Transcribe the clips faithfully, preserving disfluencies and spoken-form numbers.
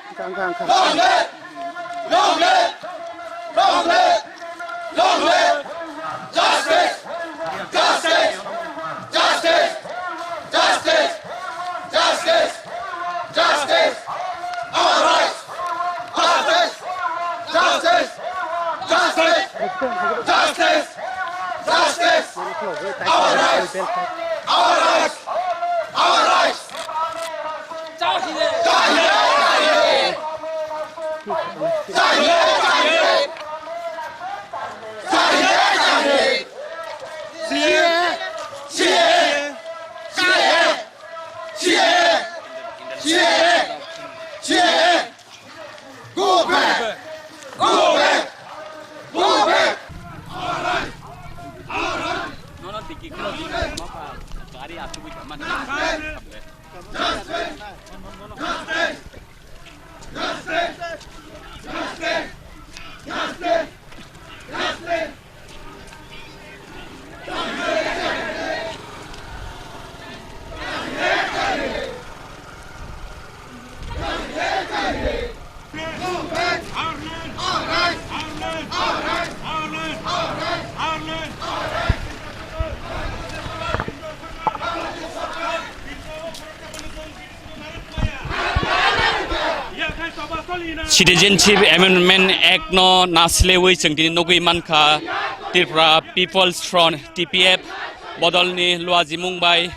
Long live! Long live! Long live! Long live! Justice! Justice! Justice! Justice! Justice! Justice! Our rights! Justice! Justice! Justice! Justice! Justice! Our rights! Our rights! Our rights! Go back! Go back! Go back! Citizenship Amendment Act no naslewi chwng tini nugwi mankha Tripura People's Front, T P F, bodolni luajimung bai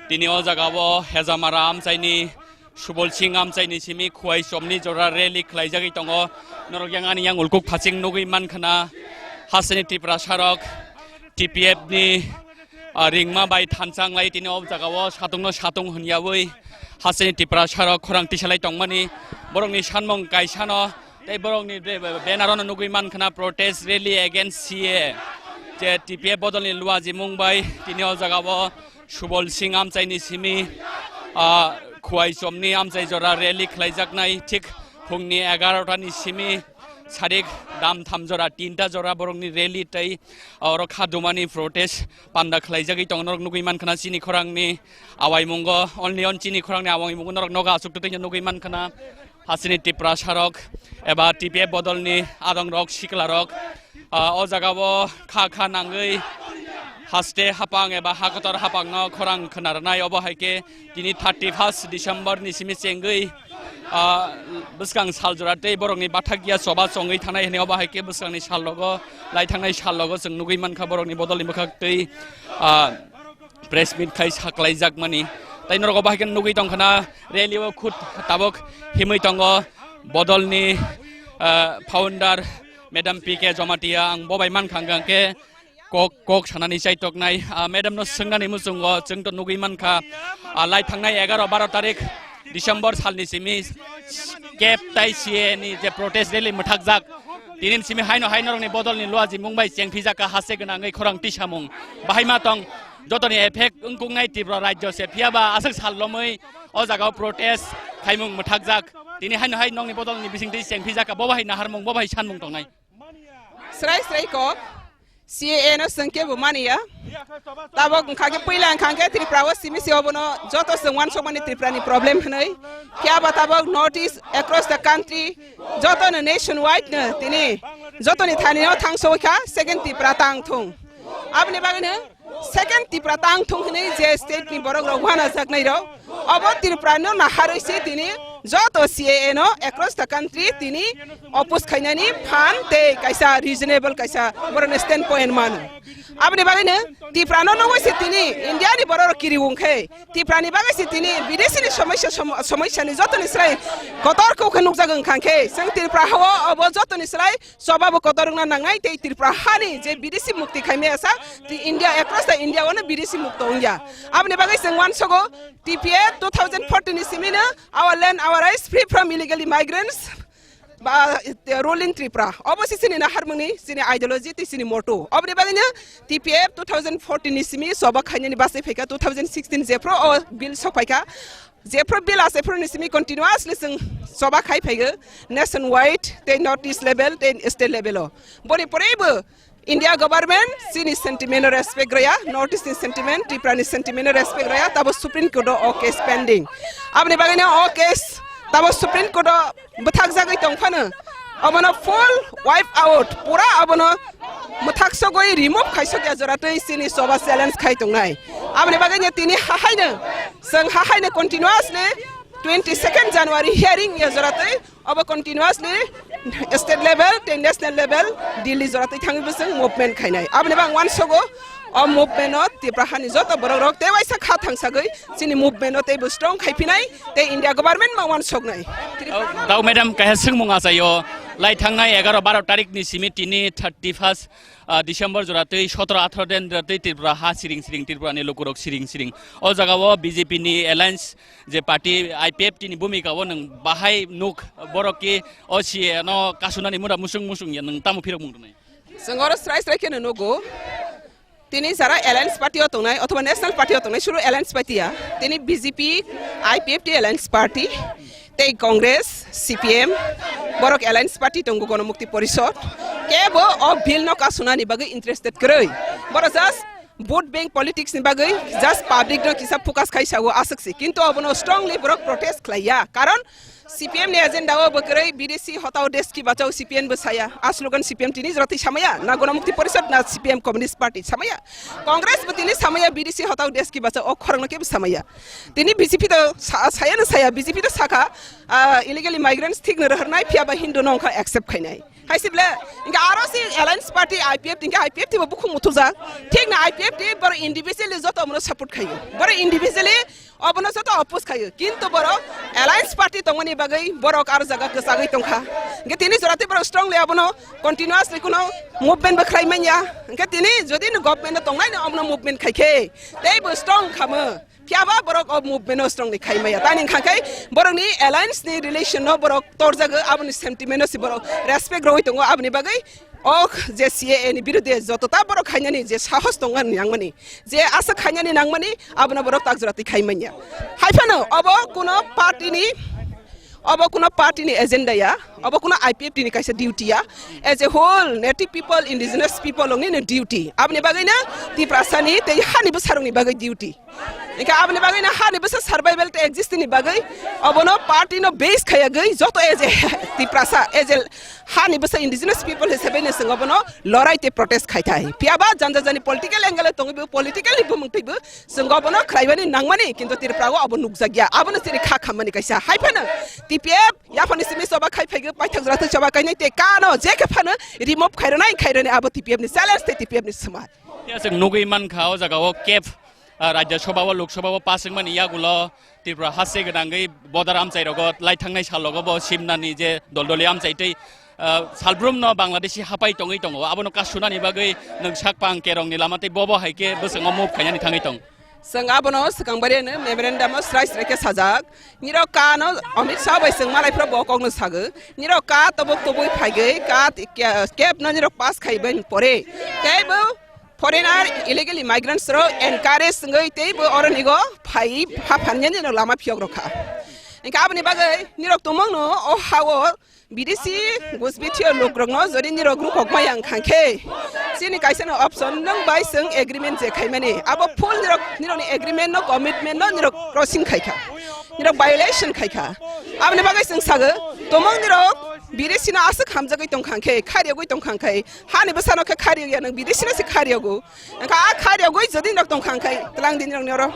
tini o jagao Hejamara amchaini Subol Singh amchaini simi Khwai Chomni jora rally khlaijagwi tongo. Norok yang ani yang ulkuk phaching nugwi mankhana hasteni Tiprasarok T P F ni, ah, ringma bai thansa wnglai tini o jagao satungno satung hwnyawi hasteni Tiprasarok khorang tisalai tongmani. Borokni sanmung kaisano tei borokni be-, be-, banner-ono nugwi mankhana protest rally against C A A. Je T P F bodolni luajimung bai tini o jagao Subol Singh amchaini simi, ah, Khwai Chomni amchai jora rally khlaijaknai, thik phungni egarota ni simi sarik dam tham jora, tinta jora borokni rally tei oro kha dumani protest panda khlaijagwi tongo. Norok nugwi mankhana chini khorangni awaimungo, only on chini khorangni awaimungo norok nogo aswk twtwi nugwi mankhana. Hasteni Tiprasarok eba T P F bodolni adongrok, siklarok, ah, o jagao kha kha nangwi haste hapang eba hakotor hapangno khorang khna rwnai. Obo hai khe tini thirty first December ni simi chengwi, ah, bwskang sal jora tei borokni bathakya choba chongwi thangnai hwnwi obo hai khe bwskangni sal rogo lai thangnai sal rogo chwng nugwi mankha borokni bodolni bwkhak twi, ah, press meet khai saklaijakmani. Tai norok obo hai khe nugwi tongkhana rally o khud tabok himwi tongo bodolni, ah, founder Madam P K Jamatia. Ang bo bai mankha hwnkha khe kok, kok sanani chaitoknai, ah, madam no swngnani muchungo chwng to nugwi mankha, ah, lai thangnai egaroh baroh tarik December salni simi kep tai C A A ni je protest rally mwthakjak, tini simi haino hai norokni bodolni luajimung bai chengphijakha haste gwnangwi khorang tisamung. Bahai ma tong jotoni effect wngkuknai Tripura rajyo se, phiyaba aswk sal lomwi o jagao protest khaimung mwthakjak. Tini haino hai nokni bodolni bisingtwi chengphijakha, bo bahai naharmung, bo bahai sanmung tongnai. Srai srai kok, C A A no chwng kebo maniya. Tabok wngkha khe puila wngkha khe Tripura o simi se obono joto chwng uansukmani Tripura ni problem hwnwi. Phiya ba tabok North East across the country joto no nationwide no tini joto ni thani no thangsowi kha second Tripura tang thung. Aboni bagwi no second Tripura tang thung hwnwi je state ni borok rok uanajaknai rok, obo Tripura no naharwi se tini joto C A A no across the country tini oppose khainani phan tei kaisa reasonable kaisa borokni stand point mano. Aboni bagwi no Tripura no nugwi se tini India ni borok rok kiri wng khe Tripura ni bagwi se tini bidesi ni somosya som-, somosya ni joto ni srai kotor kok khe nukjak wng kha khe chwng Tripura ha o obo joto ni srai choba bo kotor wngna nangnai tei Tripura hani je bidesi mukti khaimaya sa, tei India, across the India o no bidesi mukto wngya. Aboni bagwi chwng uansogo T P F two thousand fourteen ni simi no our land, our rights free from illegal immigrants ba, eh, ruling Tripura. Obo se chini naharmung ni, chini ideology tei chini motto. Oboni bagwi no T P F two thousand fourteen ni simi choba khainani bachai phaikha two thousand sixteen jephru o bill sok phaikha. Jephru bill achai phru ni simi continuously chwng choba khai phaigo nationwide tei North East level tei state level o. Boni pore bo India government chini sentiment no respect rwya, North East ni sentiment, Tripura ni sentiment no respect rwya, tabo Supreme Court o o case pending. Aboni bagwi no o case tamo Supreme Court o bwthakjagwi tongphano, obono full wipe out, pura obono mwthaksogwi remove khaisokya joratwi chini choba challenge khai tongnai. Aboni bagwino tini hahaino, chwng hahaino continuously twenty second January hearing ya joratwi obo continuously state level tei national level Delhi joratwi thangwi bo chwng movement khainai. Aboni bagwi ang uansogo o movement o Tipra hani joto borok rok tei waisa kha thangsagwi chini movement o teibo strong khai phinai tei India government ma uansoknai. Dao madam, kaisa swngmung achaio, lai thangnai egaroh baroh tarik ni simi tini thirty first, ah, December jora tei sotoro atharo den jora tei Tripura ha siring siring Tripura ni lukurok siring siring. O jaga o B J P ni alliance je party I P F T ni bhumika o nwng bahai nuk borok ki o C A no kasunani mura musung musung ya nwng tamo phirok mung rwnai? Chwng oro srai srai kheno nugo. Tini jara alliance party o tongnai othoba national party o tongnai, suru alliance party ya. Tini B J P, I P F T alliance party, tei Congress, C P M, borok alliance party tongo, Ganamukti Porishod. Kebo o bill no kasunani bagwi interested kwrwi. Borok just vote bank politics ni bagwi just public no kisa focus khai sago aswk se. Kintu obono strongly borok protest khlai ya. Karon C P M ni agenda o bwkrwi bidesi hotao deski bachao C P M bo saya. A slogan C P M tini jora twi samaya. Na Ganamukti Porishod na C P M Communist Party samaya. Congress bo tini samaya bidesi hotao deski bachao o khorang no kebo samaya. Tini B J P to sa-, saya no saya. B J P to saka, ah, illegal immigrants thik no rohornai phiya ba Hindu no wngkha accept khainai. Hai se ble, inka aro si alliance party I P F T, inka I P F T bo bukhuk muthujak. Thik na I P F T boro individually joto mono support khayo. Boro individually obono joto oppose khayo. Kintu boro alliance party tongmani bagwi borok aro jaga kwchagwi tongkha. Inka tini jora tei borok strongly abono continuously kuno movement bo khlai manya. Inka tini jodi no government no tongnai no obono movement khai khe tei bo strong khamo. Phiya ba borok o movement o strongly khai maya. Tani wngkha khe borokni alliance ni relation no borok torjago, aboni sentiment no si borok respect rogwi tongo. Aboni bagwi o je C A A ni birude joto ta borok khainani je sahos tongo ani nangmani, je aswk khainani nangmani, abono borok tak jora twi khai manya. Hai phano obo kuno party ni Obo kuno party ni agenda ya, obo kuno I P F T ni kaisa duty ya. As a whole, native people, indigenous people ongni no duty. Aboni bagwi no Tiprasa ni tei hani bwsarok ni bagwi duty. Ika aboni bagwi no hani bwsa survival tei exist ni bagwi obono party no base khayagwi joto as a Tiprasa, as a hani bwsa indigenous people hisabe no chwng obono lorai tei protest khai thai. Phiya ba janja jani political angle tongwi bo political ni bumung twi bo Chwng obono khlaimani nangmani, kintu Tripura o abo nukjakya. Abono chini kha khammani kaisa. Hai phano T P F yaphani simi choba khai phaigo, paithak jora twi choba kainai tei kano je khe phano remove khairwnai, khairwnai abo T P F ni challenge tei T P F ni swmai. Ya chwng nugwi mankha o jaga o kep, ah, Rajya Sabha o, Lok Sabha o pass wngmani yagulo Tripura haste gwnangwi border amchai rogo lai thangnai sal rogo bo simnani je dol doli amchai tei Ah, salbrum no Bangladeshi hapai tongwi tongo, abono kasunani bagwi nwng sakpang kerong ni lama tei bobo hai khe bwskango move khainani thangwi tong. Chwng abono swkang bari no memorandum o srai srai khe sajak. Nirok ka no Amit Shah bai chwng malai phro bo kok no sago. Nirok ka tobok tobwi phaigwi ka ti-, ke-, kep no nirok pass khai bani pore. Tei bo foreigner illegal immigrants ro encourage wngwi tei bo oro nigo phai pha phan yani no lama phiyok rokha. Engkha aboni bagwi nirok tumung no o ha o Bidesi gusbithio lukrokno jodi nirok rukhok maya wngkha khe, chini kaisa no option nwng bai chwng agreement je khaimani, abo full nirok, nirokni agreement no, commitment no nirok crossing khaikha, nirok violation khaikha. Aboni bagwi chwng sago, tomong nirok bidesi no aswk hamjagwi tongkha khe, khariyogwi tongkha khe, hani bwsano khe khariyogya nwng bidesi no se khariyogo. Wngkha a khariyogwi jodi nok tongkha wngkhai twlang din rokni oro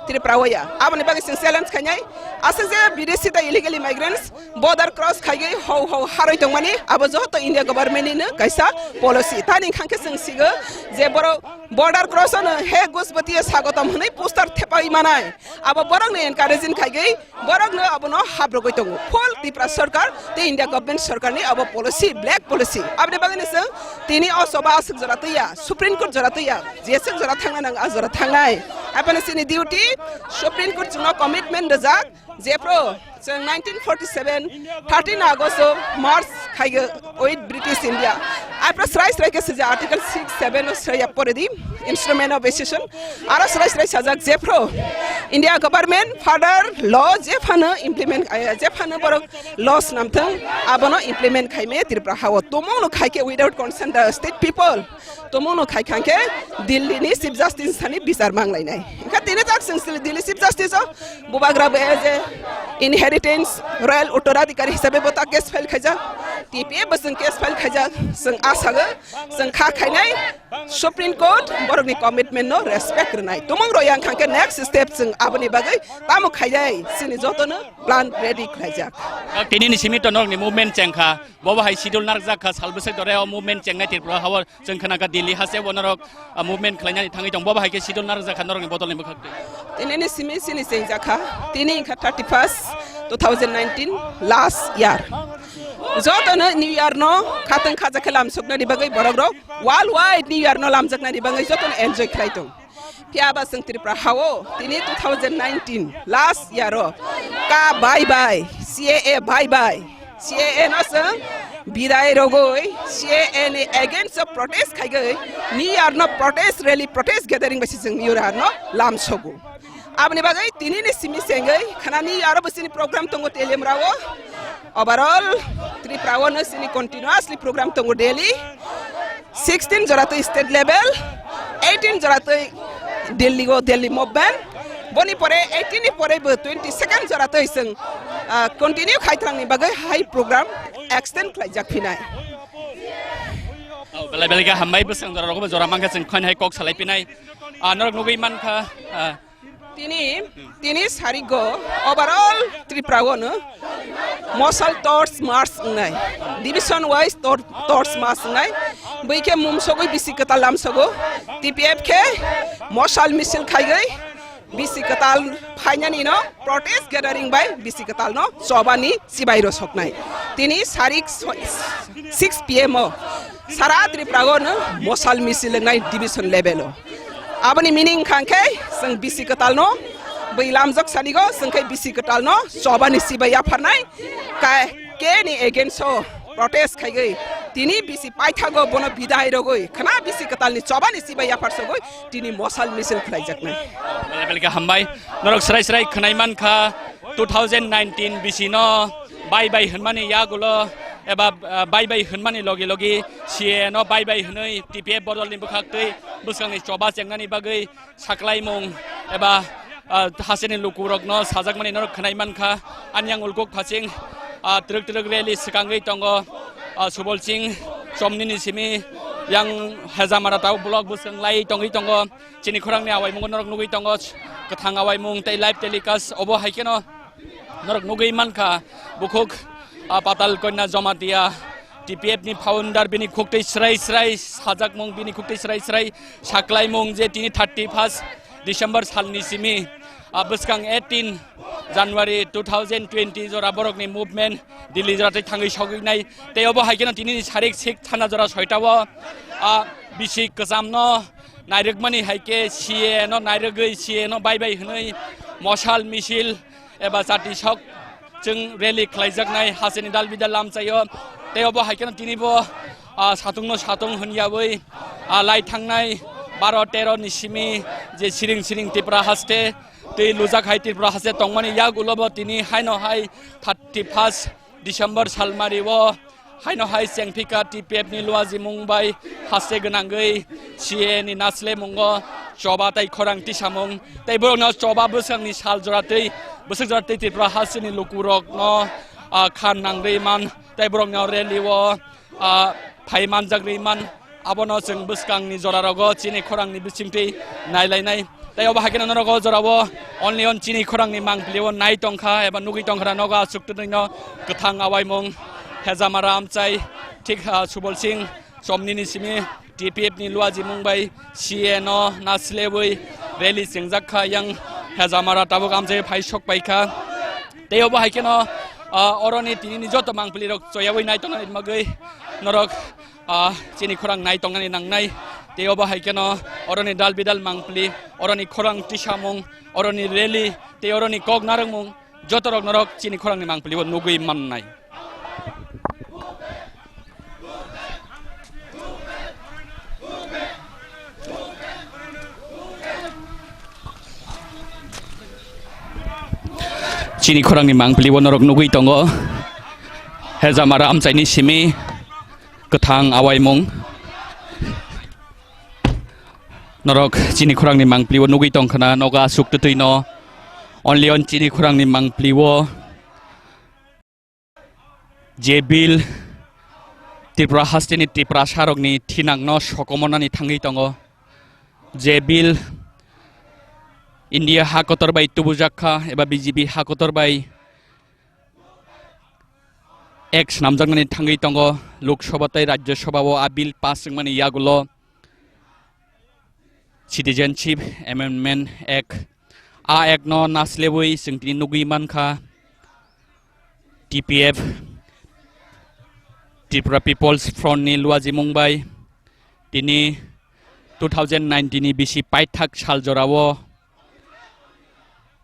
Tripura o ya. Aboni bagwi chwng challenge khainai. Aswk je bidesi tei illegal immigrants border cross khaigwi hau hau harwi tongmani abo joto India government ni no kaisa policy. Tani wngkha khe chwng sigo je borok border cross o no he Gusbati swagotom hwnwi poster thepai manai. Abo borok no encouraging khaigwi Borok no abono habrogwi tongo. Full Tripura Sarkar tei India Government Sarkar ni abo policy, black policy. Aboni bagwi no chwng tini o choba aswk jora twiya, Supreme Court jora twiya, jeswk jora thangna nang a jora thangnai. Aboni chini duty, Supreme Court chwngno commitment rijak, jephru chwng nineteen forty seven, thirteen August o march khaigo with British India. Aphra srai srai khe swijak Article six seven o srai ya pore di, Instrument of Accession. Aro srai srai sajak jephru India government further law jephano implement, eh, jephano borok law swnamthwng, abono implement khaime Tripura hao. Tomungno khaikhe without consent the state people. Tomungno khaikha khe Delhi ni Chief Justice thani bichar manglainai. Engkha tini jak chwng Delhi Chief Justice o bubagra bo as a inheritance royal uttoradhikari hisabe bo ta case file khaijak. T P F bo chwng case file khaijak. Chwng asago chwng kha khainai Supreme Court borokni commitment no respect rwnai. Tomung rw yang kha khe next step chwng aboni bagwi tamo khaijai chini jotono plan ready khlaijak. Tini ni simi to norokni movement chengkha. Bobo hai schedule narwkjak kha, sal bwswk dore o movement chengnai Tripura hao chwng khna kha Delhi haste bo norok, ah, movement khlainani thangwi tong. Bobo hai khe schedule narwkjak kha norokni bodolni bwkhak twi. Tini ni simi chini chengjak kha. Tini wngkha thirty first two thousand nineteen last year. Jotono New Year no khatwng khaja khe lamsoknani bagwi borok rok worldwide New Year no lamjaknani bagwi jotono enjoy khlai tong. Phiya ba chwng Tripura hao tini two thousand nineteen last year o ka bye bye, C A A bye bye, C A A no chwng bidai rogwi C A A ni against o protest khaigwi New Year no protest rally, protest gathering bai se chwng New Year no lamsogo. Aboni bagwi tini ni simi chengwi khana New Year o bo chini program tongo Teliamura o. Overall Tripura o no chini continuously program tongo daily. Sixteen jora twi state level, eighteen jora twi Delhi o Delhi movement. Boni pore eighteen ni pore bo twenty second jora twi chwng, ah, continue khai thangnani bagwi hai program extend khlaijak phinai. Oh, belai belai khe hambai, bwswng jora rogo bo jora mankha chwng khon hai kok salai phinai. Ah, norok nugwi mankha, ah, Tini, tini sarigo overall Tripura o no mosal torch march wngnai, division wise tor-, torch march wngnai, bwikhe mumsogwi bisi kwtal lamsogo, T P F khe mosal misil khaigwi bisi kwtal phainani no protest gathering bai bisi kwtal no chobani chibai rw soknai. Tini sarik so-, six P M o sara Tripura o no mosal misil wngnai division level o. Aboni meaning kha khe chwng bisi kwtal no bwi lamjak sani go chwng khe bisi kwtal no chobani chibai yapharnai ka ke ni against o protest khaigwi tini bisi paithago bono bidai rogwi khna bisi kwtal ni chobani chibai yaphar sogwi tini mosal misil khlaijaknai. Belai belai khe hambai. Norok srai srai khwnai mankha two thousand nineteen bisi no bye bye hwnmani yagulo eba, ah, bye bye hwnmani logi logi C A A no bye bye hwnwi T P F bodolni bwkhak twi bwskangni choba chengnani bagwi saklaimung eba, ah, hasteni lukurokno sajakmani norok khwnai mankha. Ani yang ulkuk phasing, ah, twrwk twrwk rally swkangwi tongo, ah, Subolsing chomnini simi yang Hejamara tao block bwskang lai tongwi tongo. Chini khorangni awaimungo norok nugwi tongo, kwthang awaimung tei live telecast obo hai kheno norok nugwi mankha. Bukhuk, ah, Patal Konya Jamatia T P F ni founder, bini khuktwi srai srai sajakmung, bini khuktwi srai srai saklaimung je tini thirty first December salni simi, ah, bwskang eighteen January two thousand twenty jora borokni movement Delhi jora tei thangwi sogwinai. Tei obo hai kheno tini ni sarik sik thana jora soita o, ah, bisi kwchamno nairwkmani hai khe C A A no nairwgwi C A A no bye bye hwnwi mosal misil eba chati sok chwng rally khlaijaknai hasteni dal bidal lamchaio. Tei obo hai kheno tini bo, ah, satungno satung hwnyawi, ah, lai thangnai baro tero ni simi je siring siring Tripura haste tei lujak hai Tripura haste tongmani yagulo bo tini haino hai thirty first December salmari o haino hai chengphika T P F ni luajimung bai haste gwnangwi C A A ni naslemungo choba tei khorang tisamung tei borokno choba bwskangni sal jora tei bwswk jora tei Tripura hasteni lukurokno, ah, khan nangri man tei borokno rally o, ah, phai manjak ri man. Abono chwng bwskangni jora rogo chini khorangni bisingtwi nailainai. Tei obo hai kheno norok o jora o only on chini khorangni mangpili o nai tongkha eba nugwi tongkha na nogo aswk twnwi no kwthang awaimung Hejamara amchai thik, ah, Subolsing chomnini simi T P F ni luajimung bai C A A no naslewi rally chengjak kha yang Hejamara tabuk amchai phai sok pai kha. Tei obo hai kheno, ah, oroni tini ni joto mangpili rok choyawi nai tongna bagwi norok, ah, chini khorang nai tongnani nangnai. Tei obo hai kheno oroni dal bidal mangpili, oroni khorang tisamung, oroni rally, tei oroni kok narwkmung joto rok norok chini khorangni mangpili o nugwi mannai. Chini khorangni mangpili o norok nugwi tongo. Hejamara amchaini simi kwthang awaimung. Norok chini khorangni mangpili o nugwi tongkhna nogo aswk twtwi no. Only on chini khorangni mangpili o. Je bill Tripura hasteni Tiprasarokni thinangno sokomonani thangwi tongo. Je bill India ha kotor bai tubujakha eba B J P ha kotor bai Act swnamjaknani thangwi tongo. Lok Sabha tei Rajya Sabha o a bill pass wngmani yagulo Citizenship Amendment Act, a Act no naslebwi chwng tini nugwi mankha T P F, Tripura People's Front ni luajimung bai tini two thousand nineteen ni bisi paithak sal jorao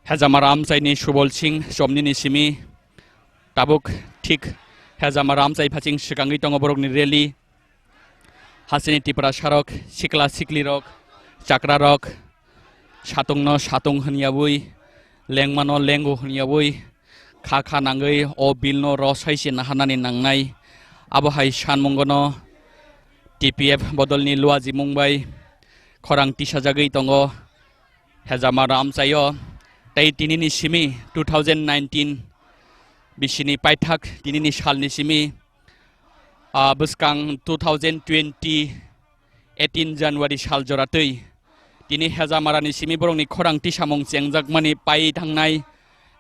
Hejamara amchaini Subol Singh chomnini simi tabuk thik Hejamara amchai phaching swkangwi tongo borokni rally. Hasteni Tiprasarok, sikla siklirok, chakrarok, satungno satung hwnyawi, lengmano lengo hwnyawi, kha kha nangwi o billno rw sai se naharnani nangnai. Abo hai sanmungono T P F bodolni luajimung bai khorang tisajagwi tongo. Hejamara amchaio tei tinini simi two thousand nineteen bisini paithak tinini salni simi, ah, bwskang two thousand twenty eighteen January sal joratwi tini Hejamarani simi borokni khorang tisamung chengjakmani pai thangnai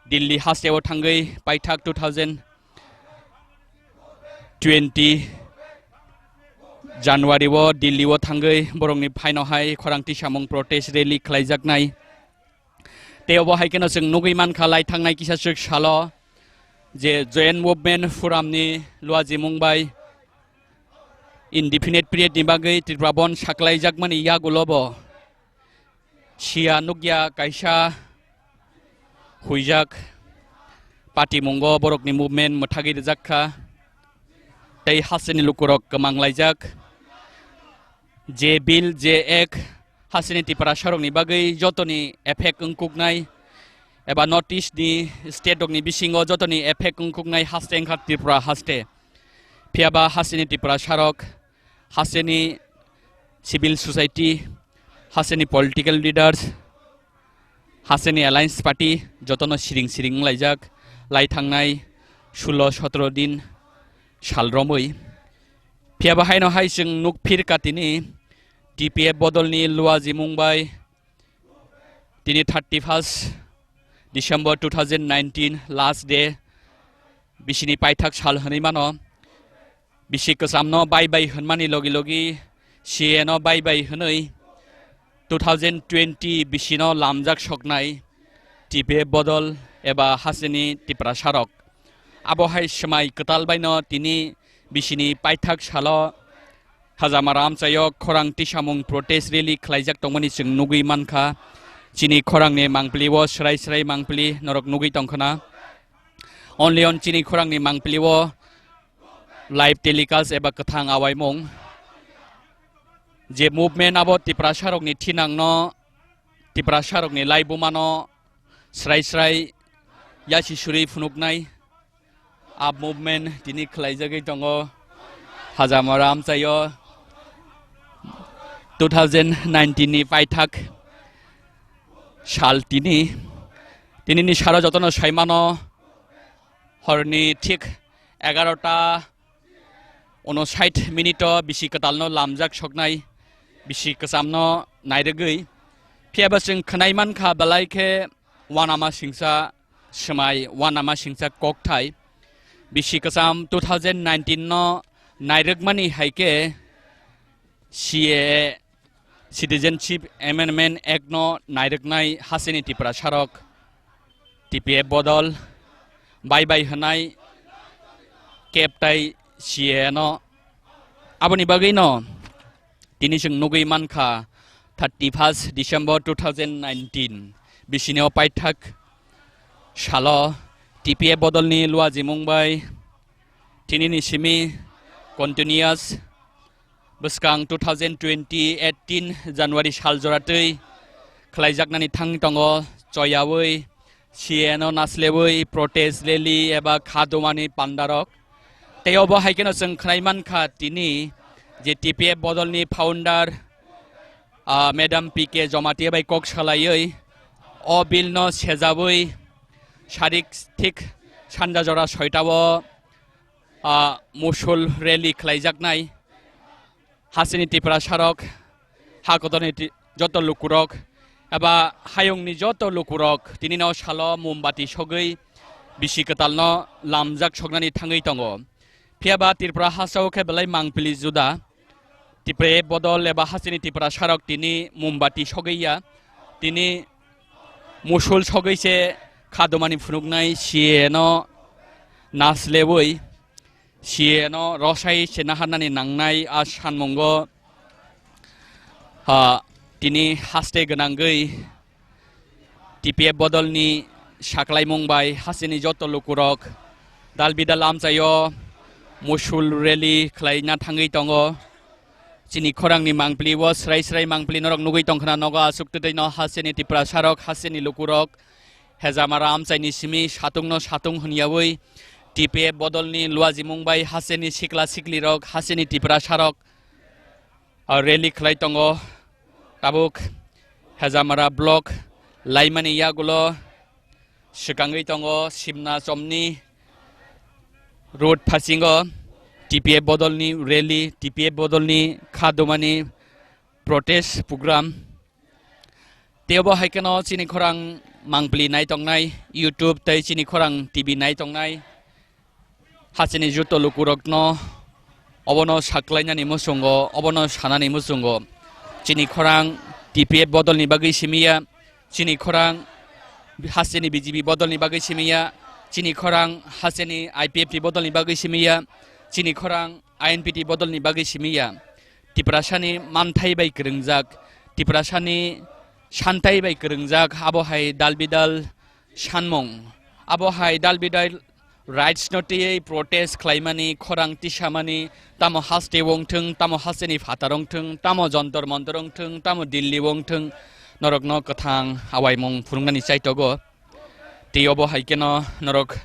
Delhi hasteo thangwi paithak two thousand twenty January o Delhi o thangwi borokni phaino hai khorang tisamung protest rally khlaijaknai. Tei obo hai kheno chwng nugwi mankha lai thangnai kisa swk salo je Joint Movement Forum ni luajimung bai indefinite period ni bagwi Tripura Bandh saklaijakmani yagulo bo Sia nukya kaisa huijak patimungo borokni movement mwthagwi rwjak kha tei hasteni lukurok kwmang laijak. Je bill, je act hasteni Tiprasarokni bagwi jotoni effect wngkuknai eba North East ni state rokni bisingo jotoni effect wngkuknai haste wngkha Tripura haste. Phiyaba hasteni Tiprasarok, hasteni civil society, hasteni political leaders, hasteni alliance party jotono siring siring wnglaijak lai thangnai sulo sotro din sal romwi. Phiyaba haino hai chwng nuk phir ka tini T P F bodolni luajimung bai tini thirty first December two thousand nineteen last day bisini paithak sal hwnwi mano. Bisi kwchamno bye bye hwnmani logi logi C A no bye bye hwnwi two thousand twenty bisino lamjak soknai T P F bodol eba hasteni Tiprasarok. Abo hai swmai kwtal baino tini bisini paithak salo Hajamara amchaio khorang tisamung protest rally khlaijak tongmani chwng nugwi mankha. Chini khorangni mangpili o swrai swrai mangpili norok nugwi tongkhna. Only on chini khorangni mangpili o live telecast eba kwthang awaimung. Je movement abo Tiprasarokni thinangno, Tiprasarokni laibumano swrai swrai yasi suri phunuknai. A movement tini khlaijagwi tongo Hajamara amchaio two thousand nineteen ni paithak sal tini. Tinini salo jotono saimano horni thik egarota unosait minute o bisi kwtalno lamjak soknai, bisi kwchamno nairwgwi. Phiyaba chwng khwnai mankha belai khe uanama singcha swmai, uanama singcha kokthai. Bisi kwcham two thousand nineteen no nairwkmani hai khe C A A Citizenship Amendment Act no nairwknai hasteni Tiprasarok T P F bodol bye bye hwnai kep tai C A A no. Aboni bagwi no tini chwng nugwi mankha thirty first December two thousand nineteen bisini o paithak salo T P F bodolni luajimung bai tinini simi continuous bwskang two thousand twenty eighteen January sal joratwi khlaijaknani thang tongo choyawi C A A no naslebwi protest rally eba kha dumani pandarok. Tei obo hai kheno chwng khwnai mankha tini je T P F bodolni founder, ah, Madam P K Jamatia bai kok salaiwi o bill no sejabwi sarik thik sanja jora soita o, ah, musul rally khlaijaknai. Hasini Tiprasarok, ha kotorni ti-, joto lukurok, eba hayungni joto lukurok, tini no salo mombati sogwi bisi kwtalno lamjak soknani thangwi tongo. Phiya ba Tripura hasao khe belai mangpili juda. Tipra bodol eba hasini Tiprasarok tini mombati sogwi ya, tini musul sogwi se kha dumani phunuknai C A A no naslebwi. C A A no rosai se naharnani nangnai a sanmungo, ah, tini haste gwnangwi T P F bodolni saklaimung bai hasini joto lukurok dal bidal amchaio musul rally khlaina thangwi tongo. Chini khorangni mangpili o srai srai mangpili norok nugwi tongkhna nogo aswk twtwi no hasini Tiprasarok, hasini lukurok, Hejamara amchaini simi satungno satung hwnyawi T P F bodolni luajimung bai hasini sikla siklirok, hasini Tiprasarok, ah, rally khlai tongo. Tabuk Hejamara block laimani yagulo swkangwi tongo Simna chomni road phasingo T P F bodolni rally, T P F bodolni kha dumani protest program. Tei obo hai kheno chini khorang mangpili nai tongnai, YouTube tei chini khorang T V nai tongnai. Hachini joto lukurokno obono saklainani muchungo, obono sanani muchungo. Chini khorang T P F bodolni bagwi simiya, chini khorang hachini B J P bodolni bagwi simiya, chini khorang hachini I P F T bodolni bagwi simiya, chini khorang I N P T bodolni bagwi simiya. Tiprasani manthai bai kwrwngjak, Tiprasani santai bai kwrwngjak, abo hai dal bidal sanmung, abo hai dal bidal rights no twiwi protest khlaimani, khorang tisamani, tamo haste wngthwng, tamo hasteni phatar wngthwng, tamo jontor montor wngthwng, tamo Delhi wngthwng, norokno kwthang awaimung phunuknani chaitogo. Tei obo hai kheno norok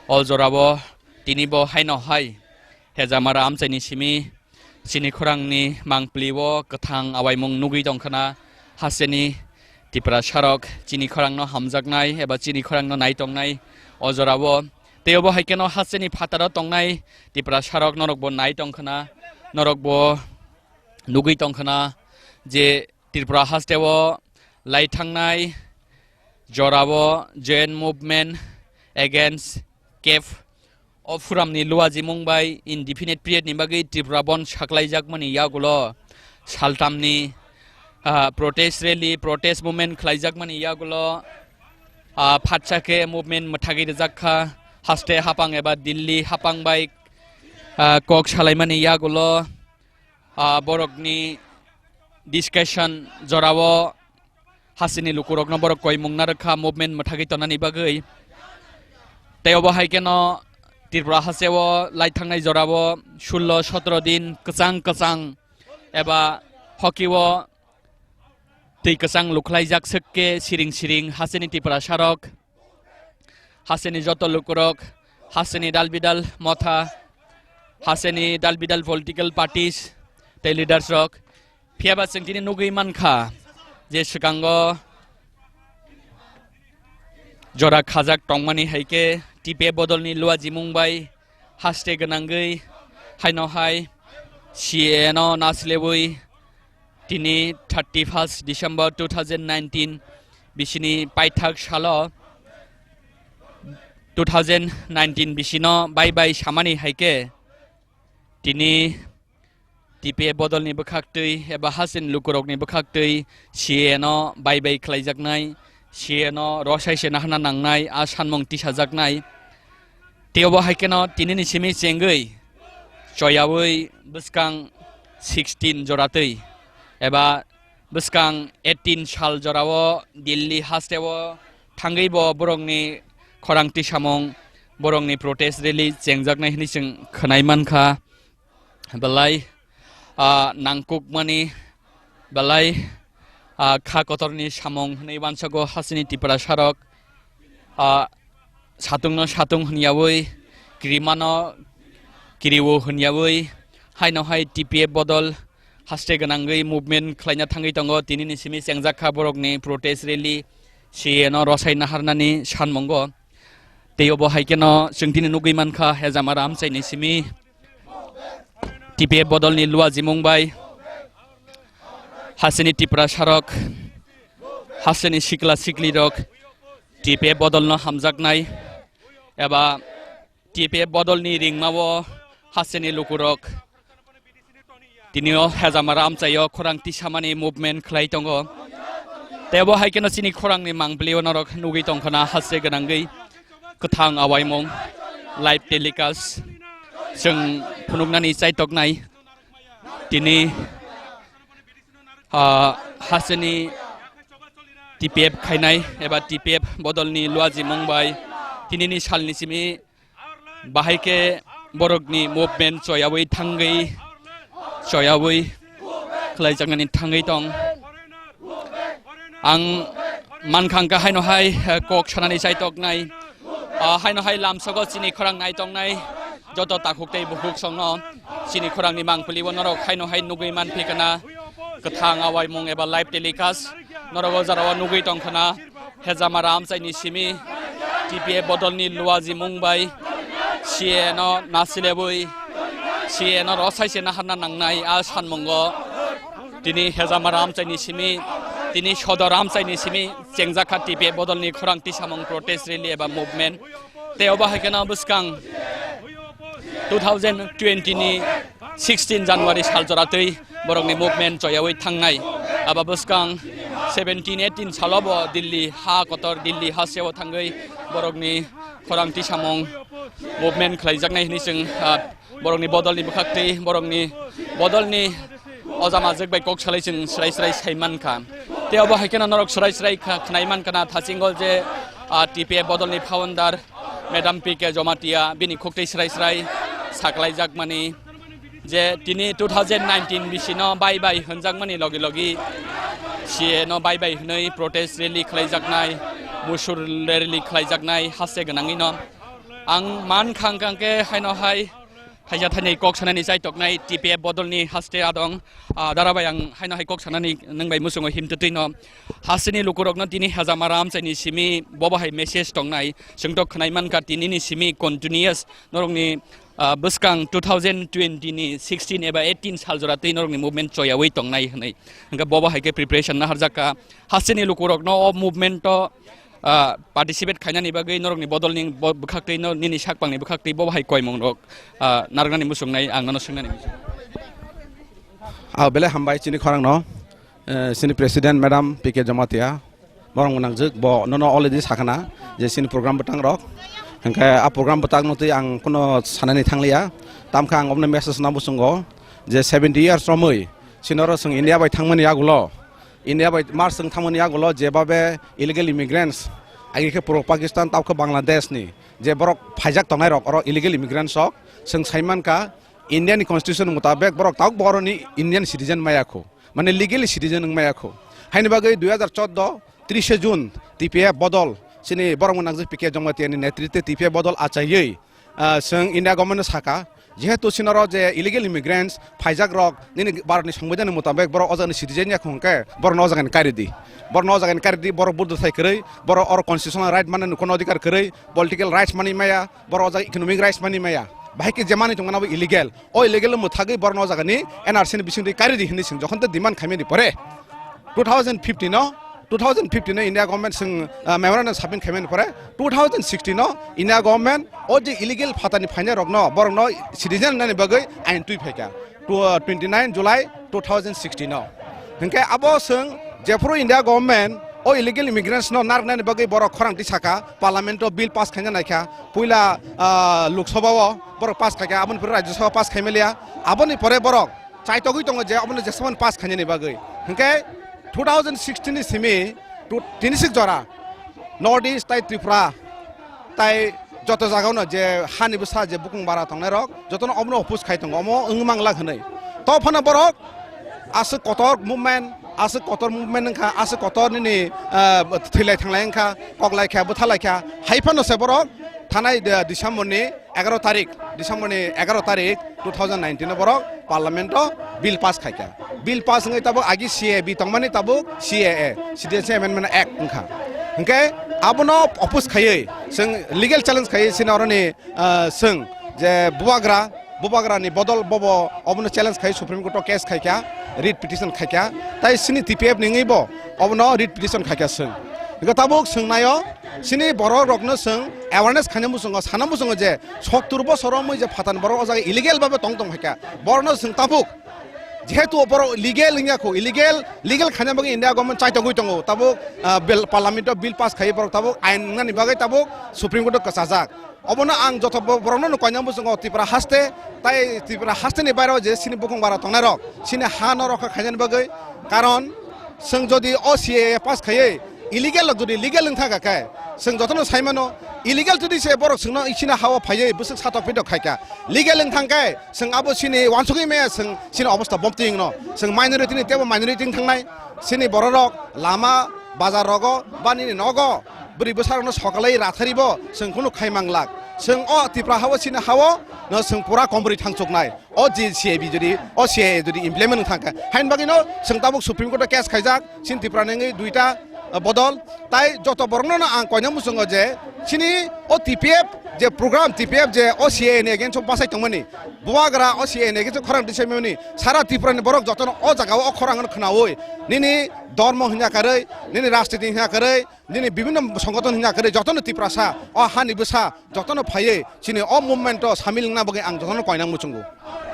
o jorao tini bo haino hai Hejamara amchaini simi chini khorangni mangpili o kwthang awaimung nugwi tongkhna hasteni Tiprasarok chini khorangno hamjaknai eba chini khorangno nai tongnai o jorao. Tei obo hai kheno hasteni phataro tongnai Tiprasarok norokbo nai tongkhna, norokbo nugwi tongkhna je Tripura hasteo lai thangnai jorao Joint Movement Against Cafe o phuramni luajimung bai indefinite period ni bagwi Tripura Bandh saklaijakmani yagulo saltamni, ah, protest rally, protest movement khlaijakmani yagulo, ah, phatsa khe movement mwthagwi rwjak kha, haste hapang eba Delhi hapang bai, ah, kok salaimani yagulo, ah, borokni discussion jorao hasteni lukurokno borok koimung narwkha movement mwthagwi tonani bagwi. Tei obo hai kheno Tripura hasteo lai thangnai jorao sullo sotro din kwchang kwchang eba hockey o twi kwchang lukhlaijak swk khe siring siring hasteni Tiprasarok. Hasteni joto lukurok, hasteni dal bidal motha, hasteni dal bidal political parties tei leaders rok. Phiya ba chwng tini nugwi mankha je swkango jora khajak tongmani hai khe T P F bodolni luajimung bai haste gwnangwi haino hai C A A no naslebwi tini thirty first December two thousand nineteen bisini paithak salo two thousand nineteen bisino bai bai samani hai khe tini T P F bodolni bwkhaktwi eba hasteni lukurokni bwkhaktwi C A A no bai bai khlaijaknai, C A A no rosai se nahana nangnai, a sanmung tisajaknai. Tei obo hai kheno tinini simi chengwi choyaui bwskang sixteen joratwi eba bwskang eighteen sal jorao Delhi hasteo thangwi bo borokni khorang tisamung, borokni protest rally chengjaknai hwnwi chwng khwnai mankha. Belai, ah, nangkukmani, belai, ah, kha kotorni samung hwnwi uansago hasteni Tiprasarok. Ah, satungno satung hwnyawi, kirimano kiriwo hwnyawi, haino hai T P F bodol haste gwnangwi movement khlaina thangwi tongo. Tinini simi chengjak kha borokni protest rally, C A no rosai naharnani sanmungo. Tei obo hai kheno chwng tini nugwi mankha, Hejamara amchaini simi T P F bodolni luajimung bai hasteni Tiprasarok, hasteni sikla siklirok T P F bodolno hamjaknai eba T P F bodolni ringmao hasteni lukurok tinio Hejamara amchaio khorang tisamani movement khlai tongo. Tei obo hai kheno chini khorangni mangpilio norok nugwi tongkhana haste gwnangwi kwthang awaimung live telecast chwng phunuknani chaitoknai. Tini, ah, hasteni T P F khainai eba T P F bodolni luajimung bai tinini salni simi bahai khe borokni movement choyawi thangwi, choyawi khlaijaknani thangwi tong. Ang mankha hwnkha haino hai, eh, kok sanani chaitoknai, ah, haino hai lamsogo chini khorang naitongnai joto takhuk tei bukhuk songno chini khorangni mangpilibo norok haino hai nugwi manphi kana kwthang awaimung eba live telecast norok o jora o nugwi tongkhana. Hejamara amchaini simi T P F bodolni luajimung bai C A no nasilebwi C A no rosai se naharna nangnai a sanmungo. Tini Hejamara amchaini simi, tini Sodor amchaini simi chengjakha T P F bodolni khorang tisamung protest rally eba movement. Tei obo hai kheno bwskang two thousand twenty ni sixteen January sal joratwi borokni movement choyawi thangnai. Aba bwskang seventeen eighteen salo bo Delhi ha kotor, Delhi ha seo thangwi borokni khorang tisamung movement khlaijaknai hwnwi chwng, ah, borokni bodolni bwkhaktwi, borokni bodolni ojama jwk bai kok salai chwng srai srai sai mankha. Tei obo hai kheno norok srai srai kha-, khnai mankha na thasingo je, ah, T P F bodolni founder Madam P K Jomatia bini khuktwi srai srai saklaijak mani je tini two thousand nineteen bisino bye bye hwnjakmani logi logi C A no bye bye hwnwi protest rally khlaijaknai, musur rally khlaijaknai haste gwnangwino. Ang man khang khang khe haino hai thaisa thainwi kok sanani chaitoknai T P F bodolni haste adong, ah, dara bai ang haino hai kok sanani nwng bai muchungo himtwtwino. Hasteni lukurokno tini Hejamara amchaini simi bobo hai message tongnai. Chwngtok khwnai mankha tinini simi continuous norokni, ah, bwskang two thousand twenty ni sixteen eba eighteen sal jora twi norokni movement choyawi tongnai hwnwi. Hwnkhe bobo hai khe preparation naharjakha. Hasteni lukurokno o movement o, ah, participate khainani bagwi norokni bodolni bo-, bwkhaktwi no, nini sakpangni bwkhaktwi bobo hai koimungrok, ah, narwknani muchungnai ang nono swngnani muchungo. Ah, belai hambai chini khorangno. Eh, chini president madam P K Jamatia, borok gwnangjwk, bo nono already sakhana je chini program bwtang rok, hwnkhe a program bwtang no twi ang kuno sanani thangliya, tamkhe ang oboni message no muchungo je seventy years romwi chini oro chwng India bai thangmani yagulo, India bai March chwng thangmani yagulo jebabe illegal immigrants, agi khe puro Pakistan, tabukhe Bangladesh ni je borok phaijak tongnai rok, oro illegal immigrants rok chwng saimankha, India ni constitution mutabek borok tabuk boroni Indian citizen maya kho. Mane legally citizen wng maya kho. Haini bagwi dui hajar chordo trise June T P F bodol chini borok gwnangjwk P K Jamatia ni netritwe T P F bodol achaiwi, ah, chwng India government no saka, jehetu chini oro je illegal immigrants phaijak rok nini Bharat ni Songbidan ni mutabek borok o jaga ni citizen ya kho hwnkhe borok no o jaga ni kari di. Borok no o jaga ni kari di, borok buddo thai kwrwi, borok oro constitutional right mani ni kono adhikar kwrwi, political rights mani maya, borok o jaga economic rights mani maya. Bahai khe je mani tongmani abo illegal. O illegal mwthagwi borokno o jaga ni N R C ni bisingtwi kari di hwnwi chwng jokhon tei demand khaimani pore two thousand fifteen o, two thousand fifteen o India government chwng, ah, memorandum submit khaimani pore two thousand sixteen o India government o je illegal phatani phainai rokno borokno citizen nani bagwi ain twi phaikha. Tw-, twenty nine July two thousand sixteen o. Hwnkhe abo chwng jephuru India government o illegal immigrants no narwknani bagwi borok khorang twi saka, parliament o bill pass khaina naikha, puila, ah, Lok Sabha o borok pass khaikha, aboni pore Rajya Sabha pass khaimaliya, aboni pore borok chaitogwi tongo je obono jesabani pass khainani bagwi. Hwnkhe two thousand sixteen ni simi tu-, tini sik jora North East tai Tripura tai joto jagao no je hani bwsa je bukung bara tongnai rok jotono obono oppose khai tongo, omo wng mangla hwnwi. To phano borok aswk kotor movement Aswk kotor movement wngkha, aswk kotor nini, ah, thwilai thanglai wngkha, koklai kha, bwthalai kha, hai phano se borok thanai, ah, December ni egaro tarik, December ni egaro tarik two thousand nineteen o borok parliament o bill pass khaikha. Bill pass wngwi tabuk agi C A B tongmani tabuk C A A, Citizenship Amendment Act wngkha. Hwnkhe abono oppose khaiwi, chwng legal challenge khaiwi chini oroni, ah, chwng je bubagra, bubagrani bodol bobo obono challenge khai Supreme Court o case khaikha, writ petition khaikha, tai chini T P F ni wngwi bo obono writ petition khaikha chwng. Hwnkhe tabuk chwng naio, chini borok rokno chwng awareness khaina muchungo, sana muchungo je sottur bosor romwi je phatani borok o jaga illegal babe tong tong phaikha, borokno chwng tabuk jehetu borok legal wngya kho, illegal, legal khaina bagwi India government chaitogwi tongo, tabuk, ah, bill, parliament o bill pass khai borok tabuk ain wngnani bagwi tabuk Supreme Court o kwchajak. Obono ang joto bo-, borokno no koinai muchungo Tripura haste, tai Tripura haste ni bairo je chini bukhung bara tongnai rok, chini ha no rokha khainani bagwi, karon chwng jodi o C A A pass khaiwi illegal rok jodi legal wng thangkha khe, chwng jotono sai mano, illegal jodi se borok chwngno chini ha o phaiwi bwswk satok pitok khaikha, legal wng thangkhe chwng abo chini uansugwi maya chwng chini obosta bomtwi wngno, chwng minority ni teibo minority wng thangnai, chini bororok lama bazar rogo ba nini nogo bwrwi bwsarokno sokalai ratharibo chwng kunu khai manglak. Chwng o Tripura hao chini hao no chwng pura kombrwi thangchuknai. O je C A B jodi, o C A A jodi implement wng thangkha, hain bagwino chwng tabuk Supreme Court o case khaijak, chini Tripura ni wngwi duita, ah, bodol. Tai joto borokno no ang koina muchungo je chini o T P F je program, T P F je o C A A ni against o bachai tongmani, bubagra o C A A ni against o khorang tisai mani, sara Tripura ni borok jotono o jaga o khorang no khnaui, nini dormo hinya karwi, nini rajniti hinya karwi, nini bibhinno songothon hinya karwi jotono Tiprasa o hani bwsa jotono phaiwi chini o movement o samil wngna bagwi ang jotono koinang muchungo.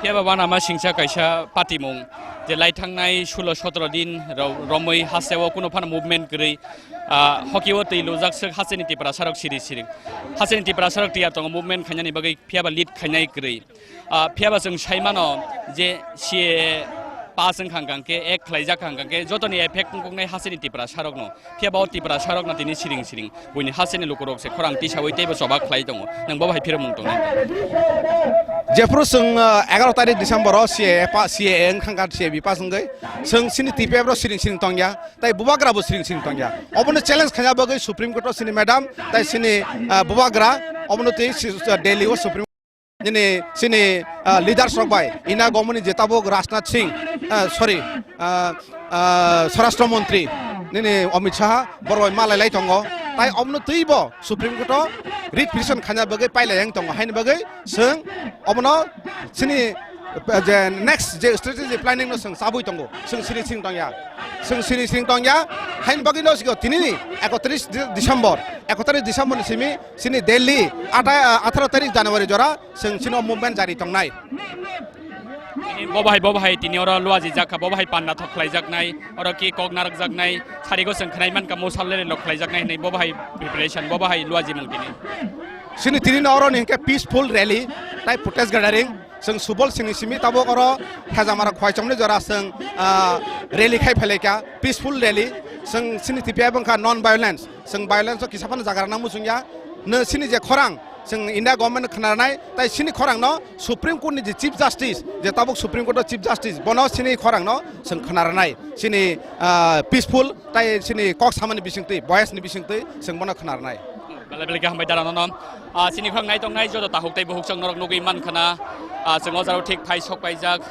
Phiya ba uanama singcha kaisa patimung je lai thangnai sulo sotro din ro-, romwi hasteo kuno phano movement kwrwi, ah, hoki o twi lujak swk hasteni Tiprasa rok siri siri. Hasteni Tiprasa rok tiyar tongo movement khainani bagwi, phiya ba lead khainai kwrwi. Ah, phiya ba chwng sai mano je C A A pass wngkha hwnkhe, act khlaijak kha hwnkhe, jotoni effect wngkuknai hasteni Tiprasa rokno. Phiya ba o Tiprasa rokno tini siring siring buini hasteni lukurok se khorang tisaui teibo choba khlai tongo. Nwng bo bahai phiromung tongnai. Jephuru chwng, ah, egaro tarik December o C A A pa-, C A A wngkha kha, C A B pass wngwi chwng chini T P F rok siring siring tongya, tai bubagra bo siring siring tongya. Obono challenge khaina bagwi Supreme Court o chini madam, tai chini, ah, bubagra, obono twi si-, ah, Delhi o Supreme Nini chini, ah, leaders rok bai, India government ni je tabuk Rajnath Singh, ah, sorry, ah, ah, Swarashtra Mantri, nini Amit Shah, borok bai malai lai tongo. Tai omono twi bo Supreme Court o writ petition khaina bagwi pailai yang tongo. Haini bagwi chwng omono chini, ah, je next je strategy planning no chwng chabwi tongo. Chwng siri chwng tongya. Chwng siri chwng tongya. Haini bagwi no siko tinini ekotris Di-, December, ekotris December ni simi chini Delhi, atai, ah, atharo tarik January jora, chwng chini o movement jari tongnai. Tini bo bahai, bo bahai tini oro luaji jakha, bo bahai panda thok khlaijaknai, oro ki kok narwkjaknai, sarigo chwng khnai mankha, mosal lerilo khlaijaknai hinwi bo bahai preparation, bo bahai luajimung tini. Chini tini no oro ni hwnkhe peaceful rally, tai protest gathering, chwng Subol Singh ni simi tabuk oro Hejamara Khwaichomni jora chwng, ah, rally khai phailaikha, peaceful rally, chwng chini T P F wngkha non violence. Chwng violence o kisa phano jaga rwna muchungya. Nw chini je khorang, chwng India government khna rwnai, tai chini khorang no Supreme Court ni je Chief Justice, je tabuk Supreme Court o Chief Justice, bono chini khorang no chwng khna rwnai. Chini, ah, peaceful, tai chini kok samani bisingtwi, voice ni bisingtwi chwng bono khna rwnai. Belai belai khe hambai dara nono. Ah, chini khorang nai tongnai joto tahuk tei buhuk chwng norok nugwi man khna. Ah, chwng o jaro thik phai sok paijak.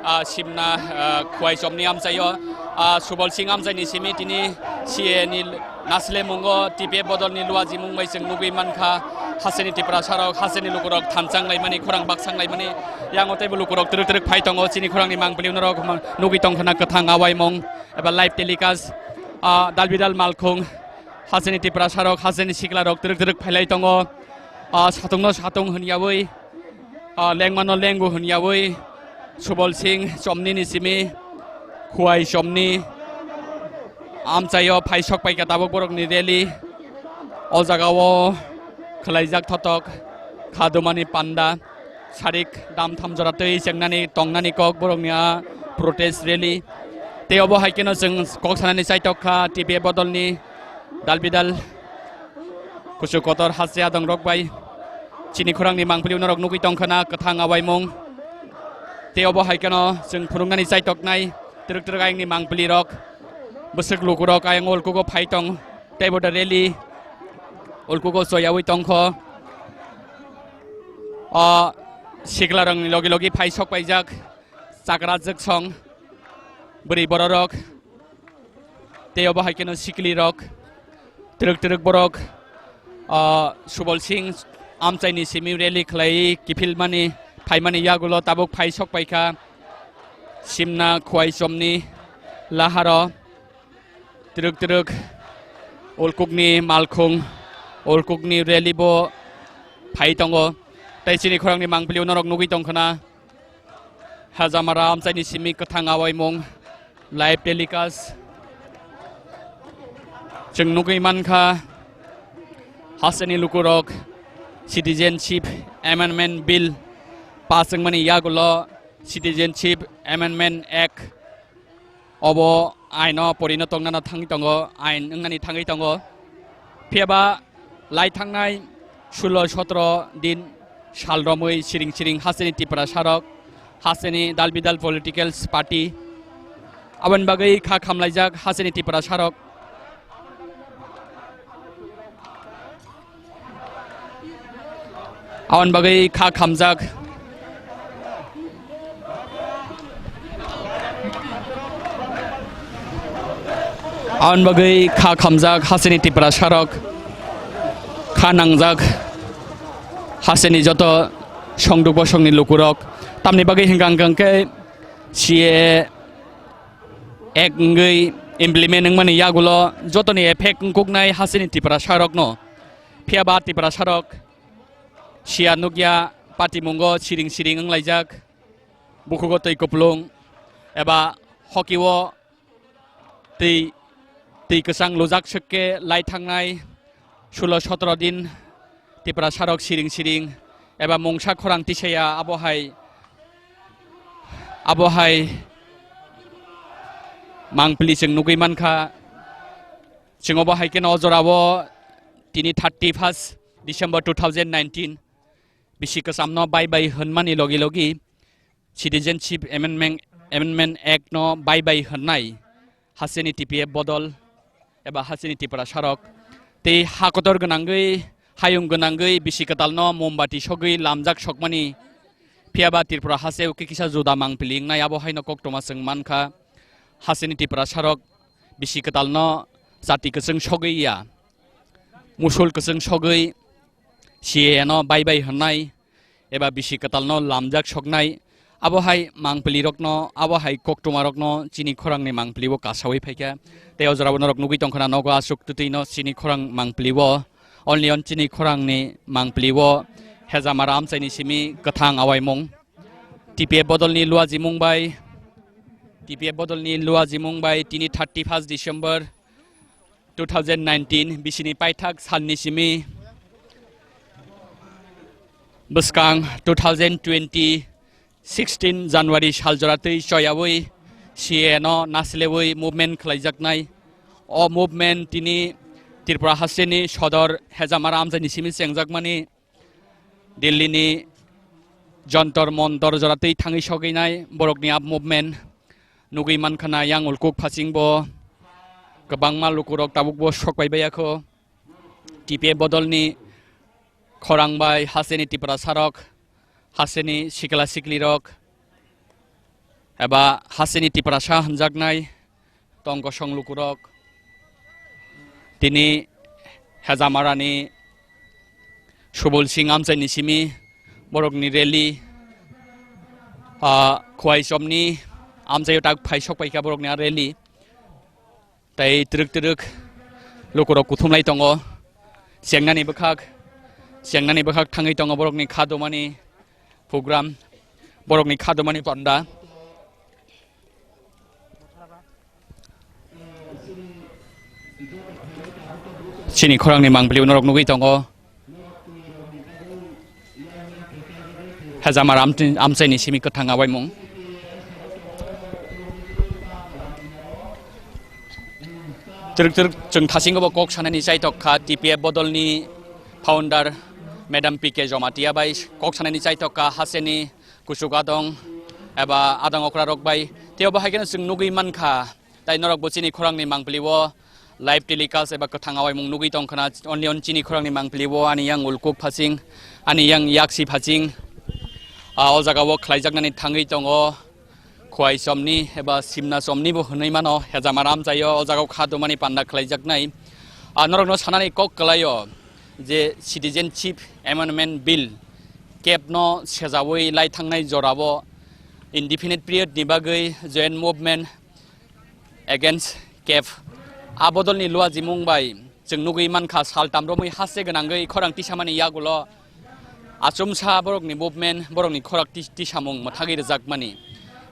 Ah, simna, ah, Khwai Chomni amchaio, ah, Subol Singh amchaini simi tini C A A ni naslemungo T P F bodolni luajimung bai chwng nugwi mankha. Hasteni Tiprasa rok, hasteni lukurok thanchang laimani, khorang baksang laimani, yango teibo lukurok twrwk twrwk phai tongo. Chini khorangni mangpili unorok ma-, nugwi tongkhana kwthang awaimung eba live telecast, ah, dalbidal malkhung, hasteni Tiprasa rok, hasteni sikla rok twrwk twrwk phailai tongo. Ah, satungno satung hwnyaui, ah, lengmano lengu hwnyaui Subol Singh Chomni ni simi Khwai Chomni amchaio phaisok paikha tabuk borokni rally. O jagao khwlaijak thotok khadumani panda, sarik dam tham jora twi chengnani tongnani kok borokni a protest rally. Tei obo hai kheno chwng kok sanani chaitok kha T P F bodolni dalbidal kuchuk kotor haste adongrok bai chini khorangni mangpili unorok nugwi tongkhana kwthang awaimung. Tei obo hai kheno chwng phunuknani chaitoknai twrwk twrwk ayangni mangpilirok. Bwswk lukurok ayang ulkugo phai tong, teibo da rally ulkugo choyawi tongkho. O siklarokni logi logi phai sok paijak chakra jwksong bwrwi bororok, tei obo hai kheno siklirok, twrwk twrwk borok, o, Subol Singh amchaini simi rally khlaiwi kiphilmani phaimani yagulo tabuk phai sok paikha Simna Khwaichomni laharo. Twrwk twrwk ulkukni malkhung, ulkukni rally bo phai tongo. Tei chini khorangni mangpili norok nugwi tongkhana. Hajamara amchaini simi kwthang awaimung live telecast. Chwng nugwi mankha hasteni lukurok Citizenship Amendment Bill pass wngmani yagulo Citizenship Amendment Act obo aino porino tongnana thangwi tongo, ain wngnani thangwi tongo. Phiyaba lai thangnai sulo sotro din sal romwi siring siring hasteni Tipra sarok, hasteni dal bidal political party, aboni bagwi kha khamlaijak hasteni Tipra sarok. Aboni bagwi kha khamjak. Aboni bagwi kha khamjak hasteni Tipra sarok. Kha nangjak hasteni joto songduk bosongni lukurok. Tamni bagwi hingkang hingkang khe C A A Act wngwi implement wngmani yagulo jotoni effect wngkuknai hasteni Tipra sarokno. Phiyaba Tipra sarok siya nukya patimungo siring siring wnglaijak, bukhugo twi kupulung eba hokiwo twi, twi kwchang lujak swk khe lai thangnai sulo sotro din Tipra sarok siring siring eba mungsa khorang tisaya abo hai, abo hai mangpili chwng nugwi mankha. Chwng obo hai kheno o jorao tini thirty first December two thousand nineteen bisi kwchamno bye bye hwnmani logi logi Citizenship Amendment, Amendment Act no bye bye hwnnai hasteni T P F bodol eba hasteni Tipra sarok tei ha kotor gwnangwi hayung gwnangwi bisi kwtalno mombati sogwi lamjak sokmani. Phiyaba Tripura hasteo khe kisa juda mangpili wngnai, abo haino koktwma chwng mankha. Hasteni Tipra sarok bisi kwtalno chati kwchwng sogwi ya, musul kwchwng sogwi C A A no bye bye hwnnai eba bisi kwtalno lamjak soknai. Abo hai mangpili rokno, abo hai koktwma rokno chini khorangni mangpili o kasawi phaikha. Tei o jorao norok nugwi tongkhana nogo aswk twtwino chini khorang mangpili o, only on chini khorangni mangpili o Hejamara amchaini simi kwthang awaimung. T P F bodolni luajimung bai, T P F bodolni luajimung bai tini thirty first December two thousand nineteen bisini paithak salni simi bwskang two thousand twenty sixteen January saljora twi choyawi C A A no naslewi movement khlaijaknai. O movement tini Tripura hasteni sodor Hejamara amchaini simi chengjakmani Delhi ni Jantar Mantar jora twi thangwi sogwi nai borokni up movement nugwi mankha na yang ulkuk phasing bo kwbangma lukurok tabuk bo sok pai baiya kho. T P F bodolni khorang bai hasteni Tiprasa rok, hasteni sikla sikli rok eba hasteni Tiprasa hwnjaknai tong kosong lukurok. Tini Hejamarani Subol Singh amchaini simi borokni rally, ah, Khwaichomni amchaio tak phai sok paikha borokni a rally. Tai twrwk twrwk lukurok kuthumlai tongo. Chengnani bwkhak, chengnani bwkhak thangwi tongo borokni kha domani program, borokni kha domani panda. Chini khorangni mangpili norok nugwi tongo. Hejamar amtwi-, amchaini simi kwthang awaimung. Twrwk twrwk chwng thasingo bo kok sanani chaitok kha T P F bodolni founder Madam P K Jomatia bai kok sanani chaitok kha hasteni kuchuk adong eba adong okra rok bai. Tei obo hai kheno chwng nugwi mankha Tai norok bo chini khorang ni mangpili o live telecast eba kwthang awaimung nugwi tong khna, only on chini khorang ni mangpili o ani yang Ulkuk Phasing, ani yang Yaksi Phasing, ah, o jaga o khlaijaknani thangwi tongo. Khwai somni eba simna somni bo hwnwi mano, Hejamara amchaio o jaga o kha dumani panda khlaijaknai. Ah, norokno sanani kok kwlaio je Citizenship Amendment Bill kebno sejaui lai thangnai jorao indefinite period ni bagwi joint movement against keb a bodolni luajimung bai chwng nugwi mankha, sal tamromwi haste gwnangwi khorang tisamani yagulo achomsa borokni movement, borokni khorang tis-, tisamung mwthagwi rwjakmani.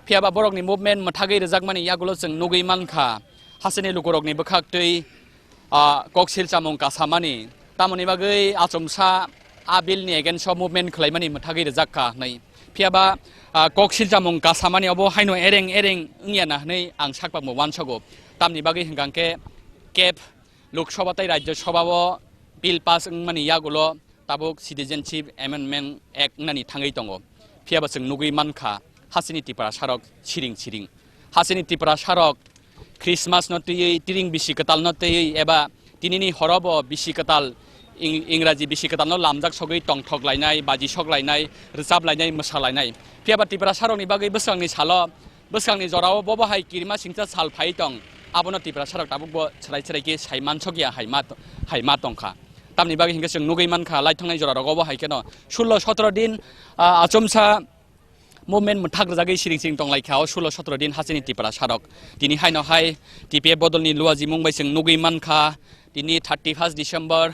Phiyaba borokni movement mwthagwi rwjakmani yagulo chwng nugwi mankha, hasteni lukurokni bwkhaktwi, ah, koksil chamung kasamani. Tamoni bagwi achomsa a bill ni against o movement khwlaimani mwthagwi rwjak kha hwnwi. Phiyaba, ah, koksil chamung kasamani obo haino ereng ereng wngya na hwnwi ang sakpakmo uansogo. Tamni bagwi hwnkha khe keb Lok Sabha tei Rajya Sabha o bill pass wngmani yagulo tabuk Citizenship Amendment Act wngnani thangwi tongo. Phiyaba chwng nugwi mankha, hasteni Tiprasarok siring siring. Hasteni Tiprasarok Christmas no twiwi, tiring bisi kwtal no twiwi, eba tinini horobo bisi kwtal, Ing-, Ingraji bisi kwtal no lamjak sogwi tongthok lainai, baji sok lainai, rwchap lainai, mwsa lainai. Phiyaba Tiprasarokni bagwi bwskangni salo, bwskangni jorao bobo hai kirima singcha sal phai tong, abono Tiprasarok tabukbo chwrai chwrai khe sai mansokya hai ma to-, hai ma tongkha. Tamni bagwi hinkhe chwng nugwi mankha, lai thangnai jorarogo bo hai kheno sullo sotro din, ah, achomsa movement mwthak rwjagwi siring siring tonglaikha o sullo sotro din hasteni Tiprasarok. Tini haino hai T P F bodolni luajimung bai chwng nugwi mankha, tini thirty first December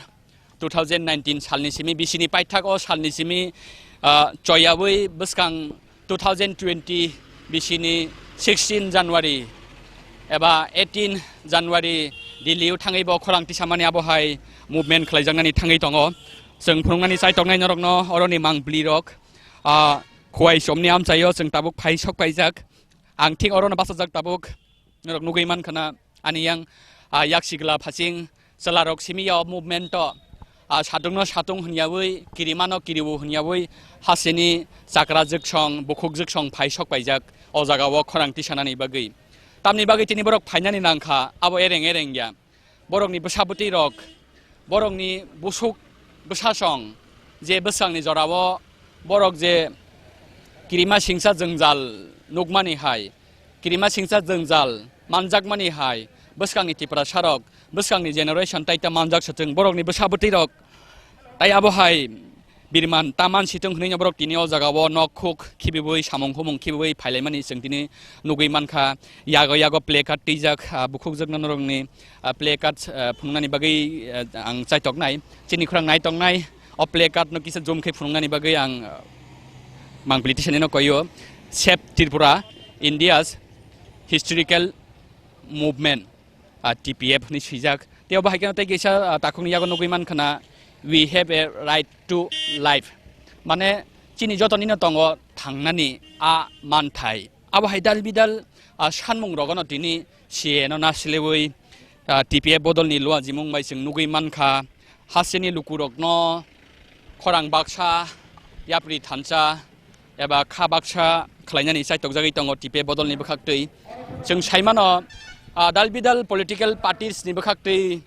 two thousand nineteen salni simi, bisini paithak o salni simi, ah, choyaui bwskang two thousand twenty bisini sixteen January eba eighteen January Delhi o thangwi bo khorang tisamani abo hai movement khlaijaknani thangwi tongo. Chwng phunuknani chai tongnai norokno oroni mangpili rok, ah, Khwai somni amchaio chwng tabuk phai sok paijak. Ang thik orono bachajak tabuk. Norok nugwi mankha na ani yang, ah, Yaksigla Phasing chwlarok simi ya o movement o, ah, sadungno satung hwnyaui, kirimano kiriu hwnyaui, hasteni chakra jwksong, bukhuk jwksong phai sok paijak o jaga o khorang tisanani bagwi. Tamni bagwi tini borok phainani nangkha, abo ereng ereng ya. Borokni bwsa bwtwi rok, borokni busuk bwsasong je bwskangni jorao borok je kirima singsa jwngjal nukmani hai, kirima singsa jwngjal manjakmani hai, bwskangni Tiprasarok, bwskangni generation taita manjak swtwng, borokni bwsa bwtwi rok tai abo hai birman taman sitwng hwnwi borok tini o jaga o nok khuk khibiui samung humung khibiui phailaimani chwng tini nugwi mankha. Yago yago play card twijak, ah, bukhukjwkno norokni, ah, play card, ah, phunuknani bagwi, ah, ang chaitoknai. Chini khorang naitongnai o play card no kisa zoom khe phunuknani bagwi ang, ah, mangpili tisani no koio, Save Tripura, India's Historical Movement, ah, T P F hwnwi swijak. Tei obo hai kheno tei kisa, ah, takhukni yago nugwi mankha na, "We have a right to life." Mane chini jotonino tongo thangnani a manthai. Abo hai dal bidal, ah, sanmung rogono tini C A A no nasiliui, ah, T P F bodolni luajimung bai chwng nugwi mankha. Hasteni lukurokno khorang baksa yapri thansa eba kha baksa khlainani chaitokjagwi tongo T P F bodolni bwkhaktwi. Chwng saimano, ah, dal bidal political parties ni bwkhaktwi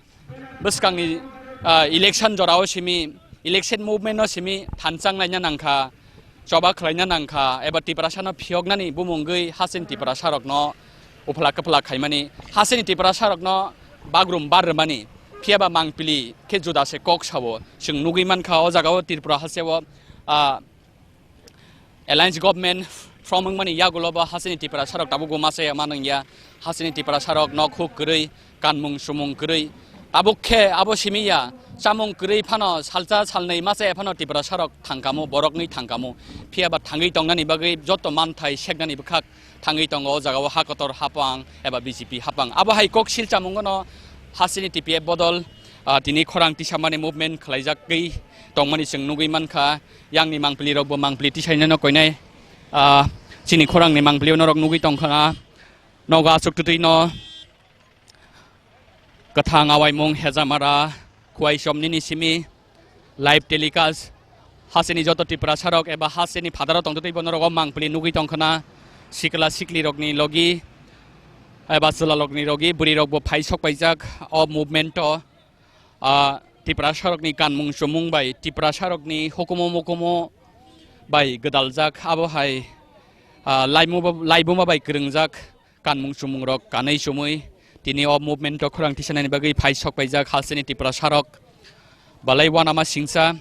bwskangni, ah, election jorao simi, election movement no simi thanchang laina nangkha, choba khlaina nangkha, eba Tiprasano phiyoknani bumungwi hasteni Tiprasarokno uphla kwphla khaimani, hasteni Tiprasarokno bagrum bar rwmani, phiyaba mangpili khe juda se kok sao. Chwng nugwi mankha o jagao Tripura hasteo, ah, alliance government from wngmani yagulo bo hasteni Tiprasarok tabukbo masa ya ma nangya, hasteni Tiprasarok nok huk kwrwi, kanmung sumung kwrwi. Tabuk khe abo simi ya, chamung kwrwi phano salsa salnwi masa ya phano Tiprasarok thangkamo, borokni thangkamo. Phiyaba thangwi tongnani bagwi joto manthai seknani bwkhak thangwi tongo o jagao ha kotor hapang eba B J P hapang. Abo hai koksil chamungono hasteni T P F bodol, ah, tini khorang tisamani movement khlaijagwi tongmani chwng nugwi mankha. Yangni mangpili rokbo mangpili tisainano koinai, ah, chini khorangni mangpili norok nugwi tongkha. Nogo aswk twtwi no kwthang awaimung Hejamara Khwai Somni ni simi live telecast. Hasteni joto Tiprasarok eba hasteni phatarok tongtwtwi bo norok o mangpili nugwi tongkhana, sikla siklirokni logi Eba chwlalokni rogi bwrwirokbo phai sokpaijak o movement-o, ah, Tiprasarokni kanmung chumung bai, Tiprasarokni hukumu mukumu bai gwdaljak, abo hai, ah, laimu-, laibuma bai kwrwngjak kanmung chumungrok kanwi chumui tini o movement-o khorang tisanani bagwi phai sokpaijak hasteni Tiprasarok. Belai uanama singcha,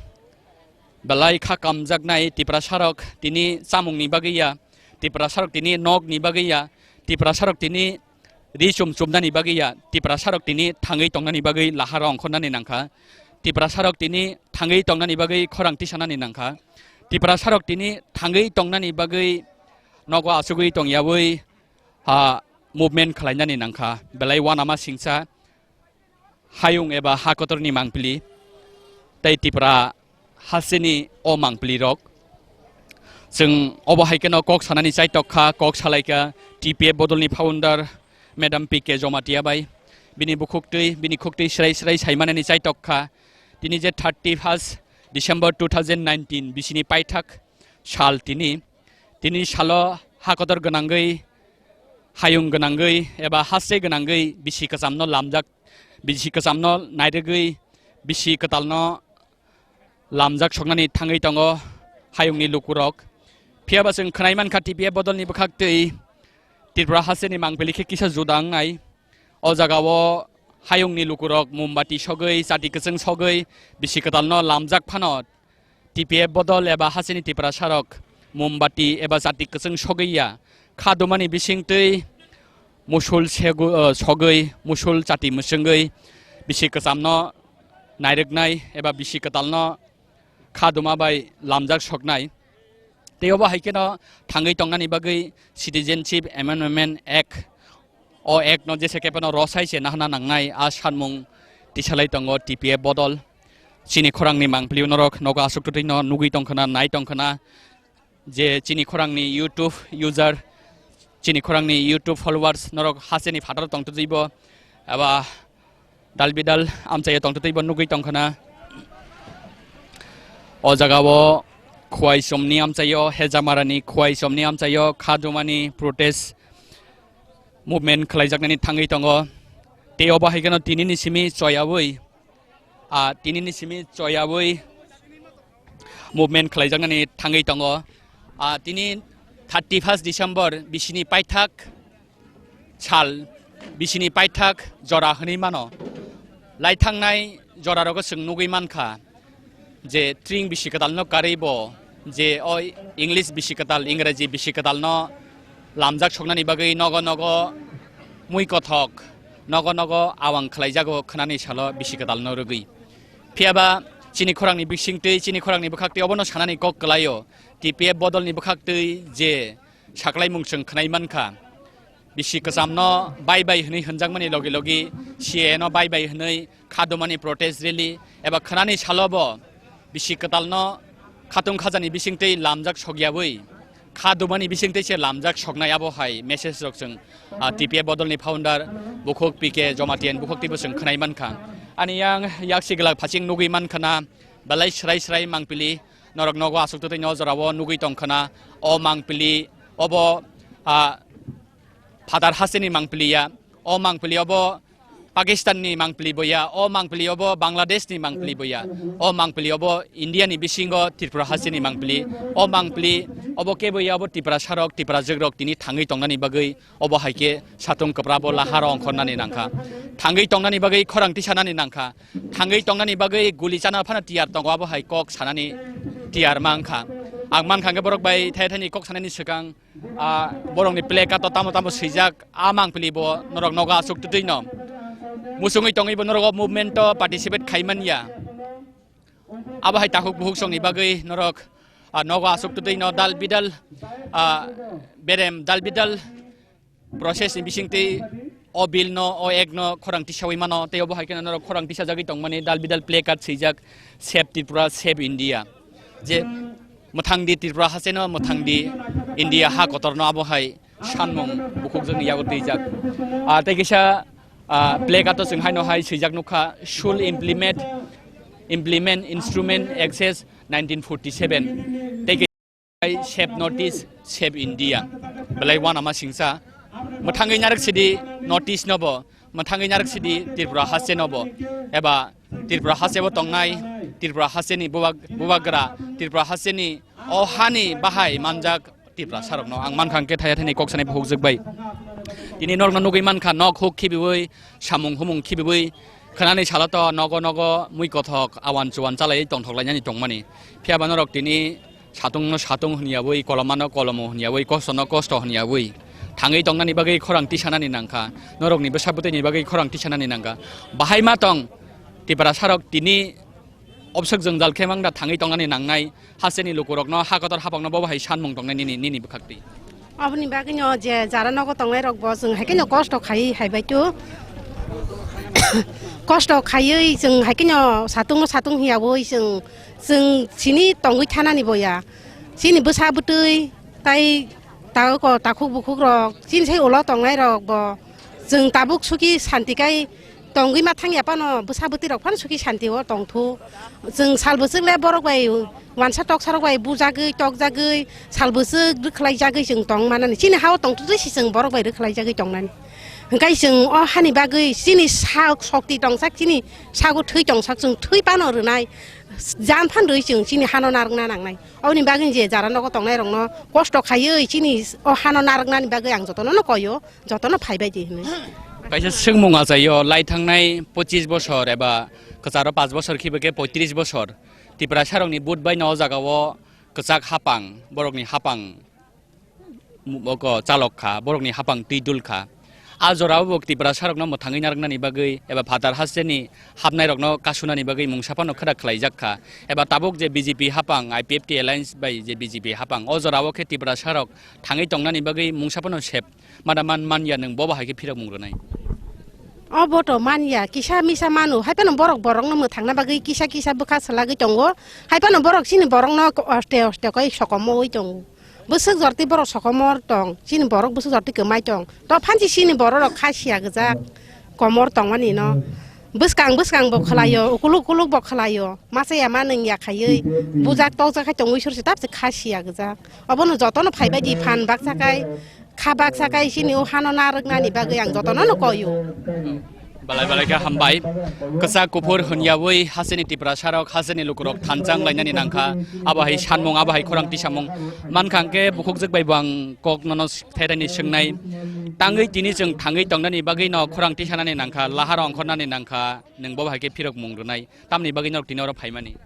belai kha kamjaknai Tiprasarok tini chamungni bagwi ya, Tiprasarok tini nokni bagwi ya, Tiprasarok tini ri chum chumnani bagwi ya, Tiprasarok tini thangwi tongnani bagwi laharo ongkhornani nangkha. Tiprasarok tini thangwi tongnani bagwi khorang tisanani nangkha. Tiprasarok tini thangwi tongnani bagwi nogo achugwi tongyawi, ha, movement khlainani nangkha. Belai uanama singcha hayung eba ha kotorni mangpili tei Tipra hasteni o mangpili rok. Chwng obo hai kheno kok sanani chaitok kha, kok salaikha T P F bodolni founder Madam P K Jomatia bai. Bini bukhuktwi, bini khuktwi srai srai saimanani chaitok kha. Tini je thirty first December two thousand nineteen bisini paithak sal tini. Tini salo ha kotor gwnangwi, hayung gwnangwi eba haste gwnangwi bisi kwchamno lamjak, bisi kwchamno nairwgwi, bisi kwtalno lamjak soknani thangwi tongo hayungni lukurok. Phiyaba chwng khwnai mankha T P F bodolni bwkhaktwi Tripura hasteni mangpili khe kisa juda wngnai. O jagao hayungni lukurok mombati sogwi, chati kwchwng sogwi, bisi kwtalno lamjak phano T P F bodol eba hasteni Tiprasarok mombati eba chati kwchwng sogwi ya. Kha dumani bisingtwi musul segu-, o, sogwi, musul chati mwswngwi bisi kwchamno nairwknai eba bisi kwtalno kha duma bai lamjak soknai. Tei obo hai kheno thangwi tongnani bagwi Citizenship Amendment Act, o Act no jesa khe phano rosai se nahana nangnai a sanmung tisalai tongo T P F bodol. Chini khorangni mangpili norok nogo aswk twtwi no nugwi tongkhna, nai tongkhna. Je chini khorangni YouTube user, chini khorangni YouTube followers norok hasteni phataro tongtwtwibo eba dalbidal amchaio tongtwtwibo nugwi tongkhna. O jagao Khwai Somni amchaio, Hejamarani Khwai Somni amchaio kha dumani protest movement khlaijaknani thangwi tongo. Tei obo hai kheno tinini simi choyawi, ah, tinini simi choyawi movement khlaijaknani thangwi tongo. Ah, tini thirty first December bisini paithak sal, bisini paithak jora hwnwi mano. Laithangnai jorarogo chwng nugwi mankha je tring bisi kwtalno karwi bo je o English bisi kwtal, Ingraji bisi kwtalno lamjak soknani bagwi nogo nogo mui kothok, nogo nogo awang khlaijago khwnani salo bisi kwtalno rwgwi. Phiyaba chini khorangni bisingtwi, chini khorangni bwkhaktwi obono sanani kok kwlaio, T P F bodolni bwkhaktwi je saklaimung chwng khwnai mankha. Bisi kwchamno bye bye hwnwi hwnjakmani logi logi C A A no bye bye hwnwi kha dumani protest rally eba khwnani salobo bisi kwtalno khatung khajani bisingtwi lamjak sokyawi kha dumani bisingtwi se lamjak soknai abo hai message rok chwng, ah, T P F bodolni founder bukhuk P K Jomatiani bukhuktwibo chwng khwnai mankha. Ani yang yaksi glak phaching nugwi mankhana belai srai srai mangpili norok nogo aswk twtwi no jorao nugwi tongkhana o mangpili obo, ah, phatar hasteni mangpili ya, o mangpili obo Pakistanni mangpili bo ya, o mangpili obo Bangladeshni mangpili bo ya, o mangpili obo Indiani bisingo Tripura hasteni mangpili, o mangpili obo kebo ya, obo Tiprasarok, Tiprajwkrok tini thangwi tongnani bagwi obo hai khe satung kwprabo laharo ongkhornani nangkha. Thangwi tongnani bagwi khorang tisanani nangkha. Thangwi tongnani bagwi guli chana phano tiyar tongo, abo hai kok sanani tiyar mankha. Ang mankha hwnkhe borok bai thai thaini kok sanani swkang, ah, borokni placard o tamo tamo swijak, a mangpili bo norok nogo aswk twtwi no. Muchungwi tongwi bo norok o movement o participate khai man ya. Abo hai takhuk bukhuk songni bagwi norok, ah, nogo aswk twtwi no dal bidal, ah, berem dal bidal process ni bisingtwi o bill no, o act no khorang tisawi mano, tei obo hai kheno norok khorang tisajagwi tongmani dal bidal placard swijak, "Save Tripura, Save India." Je mwthangdi Tripura hasteno, mwthangdi India ha kotorno, abo hai sanmung bukhukjakni yago twijak. Ah, tei kisa, ah, placard o chwng haino hai swijak nukha, "Should implement, implement instrument access nineteen forty-seven." Tei kisa, "Save North East, Save India." Belai uanama singcha. mwthangwi narwk sidi North East nobo, mwthangwi narwk sidi Tripura haste nobo, eba Tripura hasteo tongnai, Tripura hasteni bubag-, bubagra, Tripura hasteni o hani bahai manjak Tiprasarokno ang mankha hwnkhe thaya thani kok sanai bukhukjwk bai. Tini norokno nugwi mankha, nok huk khibiwi, samung humung khibiwi, khwnani salo to nogo nogo mui kothok awan chuwan chalaiwi tongthok lainani tongmani. Phiyaba norok tini satungno satung hwnyawi, kolomano kolomo hwnyawi, kostono kosto hwnyawi thangwi tongnani bagwi khorang tisanani nangkha, norokni bwsa bwtwini bagwi khorang tisanani nangkha. Bahai ma tong Tiprasarok tini obswk jwngjal khe mangda thangwi tongnani nangnai, hasteni lukurokno, ha kotor hapangno bobo hai sanmung tongnai nini, nini bwkhak twi. Aboni bagwino je jara nogo tongnai rok bo chwng hai kheno kosto khai hai bai tu. Kosto khaiwi chwng hai kheno satung satung hiyawi chwng, chwng chini tongwi thanani boya. Chini bwsa bwtwi tai ta ko takhuk bukhuk rok chini sai ulo tongnai rok bo chwng tabuk suki santi kai tongwi ma thangya phano bwsa bwtwi rok phano suki santi o tongthu. Chwng sal bwswk le borok bai wansa toksa rok bai bujagwi tokjagwi sal bwswk rwkhlai jagwi chwng tong manani. Chini ha o tongthu si chwng borok bai rwkhlai jagwi tongnani. Hwnkhe chwng o hani bagwi chini sak shokti tongsak chini sago thwi tongsak chwng thwi phano rwnai. Jan phan rwi chwng chini hano narwkna nangnai. Oboni bagwi je jara nogo tongnai rokno kosto khaiwi chini o hano narwknani bagwi ang jotono no koyo, jotono phaibai di hinwi. Kaisa swngmung achaio, lai thangnai pochis bosor eba kwcharo panch bosor khiba khe poitris bosor Tiprasarokni vote bai no o jagao kwchak hapang, borokni hapang, oko chalok kha, borokni hapang twi dul kha. A jorao bo Tiprasarokno mwthangwi narwknani bagwi eba phatar hasteni hapnairokno kasunani bagwi mungsa phano khwrak khlaijak kha. Eba tabuk je B J P hapang, I P F T alliance bai je B J P hapang, o jorao khe Tiprasarok thangwi tongnani bagwi mungsa phano sep mada man manya, nwng bobo hai khe phirokmung rwnai. O boto manya, kisa misa manu, hai phano borok borokno mwthangna bagwi kisa kisa bwkha swlagwi tongo, hai phano borok chini borokno oste oste koi sokomoi tongo. Bwswk jorti borok sokomor tong, chini borok bwswk jorti kwmai tong. To phansi chini borok rok kha siya gwjak, komor tongmani no. Bwskang bwskang bo khwlaio, ukuluk ukuluk bo khwlaio. Masa ya ma nwng ya khaiwi, bujak tokjak khai tongwi sursi tabse kha siya gwjak. Obono jotono phaibai di phan baksa kai, kha baksa kai chini o hano narwknani bagwi ang jotono no koyo. Balai balai khe hambai. Kwchak kuphur hwnyawi hasteni Tiprasarok, hasteni lukurok thanchang lainani nangkha. Abo hai sanmung, abo hai khorang tisamung. Mankha hwnkhe bukhukjwk bai bo ang kok nono thairaini swngnai. Tangwi tini chwng thangwi tongnani bagwi no khorang tisanani nangkha, lahar ongkhornani nangkha. Nwng bo hai khe phirokmung rwnai. Tamni bagwi norok tini oro phaimani?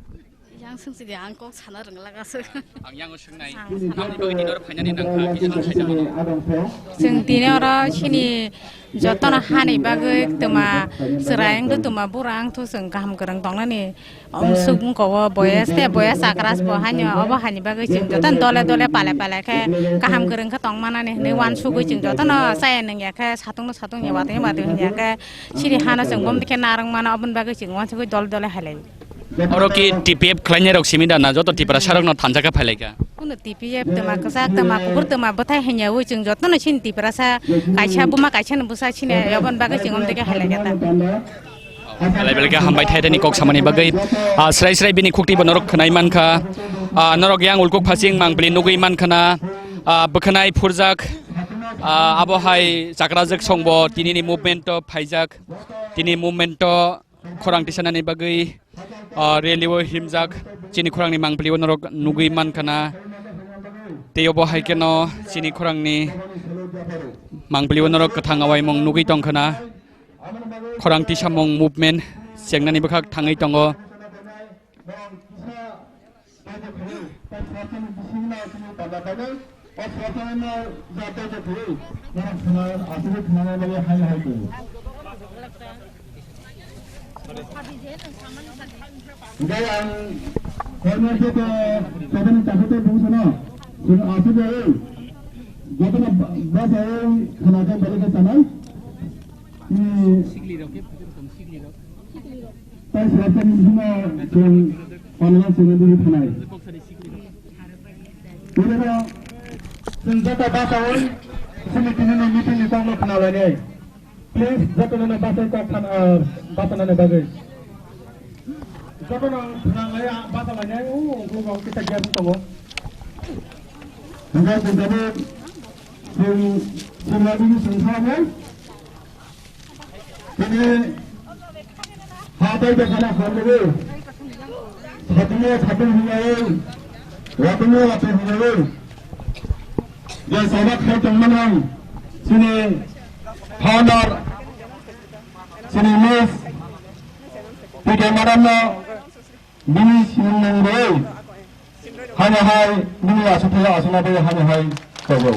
Yang swngchide, ang kok sana rwnglagasuk. Ang yango swngnai. Ang Tamni bagwi tini oro phainani nangkha, kisa saida mano. Chwng tini oro chini jotono hani bagwi twma chwrai wngthu, twma bura wngthu, chwng kaham kwrwng tongnani omsuk wngkha o boyes te boyes chakras bo haino obo haini bagwi chwng jotono dole dole pale pale khe kaham kwrwng khe tongmanani hinwi uansugwi chwng jotono chaya nungya khe satungno satung ya watwi watwi hwnya khe chini hano chwng bomdi khe narwk mano oboni bagwi chwng uansugwi dole dole hailai. Oro ki T P F khlainai rok simi da na joto Tiprasa rok no thansa khe phailai kha. Kuno T P F twma kwchak twma kuphur twma bwthai hanya wi chwng joto no chini Tiprasa kaisa buma kaisa no bwsa chini yabon bagwi chwng omtwi khe phailai kha ta. Belai belai khe hambai thai thani kok samani bagwi. Ah, srai srai bini khukti bo norok khwnai mankha. Ah, norok yang ulkuk phasing mangpili nugwi mankha na. Ah, bwkhwnai phurjak. Ah, abo hai chakrajak song bo tini ni movement o phaijak. Tini movement o khorang tisanani bagwi, ah, rally o himjak chini khorangni mangpili o norok nugwi mankha na. Tei obo hai kheno chini khorangni mangpili o norok kwthang awaimung nugwi tongkha na. Khorang tisamung movement chengnani bwkhak thangwi tongo. Hingke ang kormo joto, joto ni takhuk tei bung sano, chwng aswk bai, joto no bachai khwna khe belai khe sanai. Hmm. Tai sirap tani bisingo chwng online channel digi thanai. Tini no chwng joto bachaui chini tini ni meeting ni kokno khna lainai. Please, joto no bachai kok than, ah, bachanani bagwi. Joto no khna lai, ah, bacha lainai, o, o, o, kisa gap tongo. Hingke chwng joto chwng Sumabini songkhamung. Tini hatai dakana khamrwi. Satung satung hinai. Watung watung hinai. Je sabak hai tongmanang. Sini founder. Sini Miss. P K Madam no. Bini simung rwi, hani hai, bini aswk thaya aswk na bai hani hai, kobo.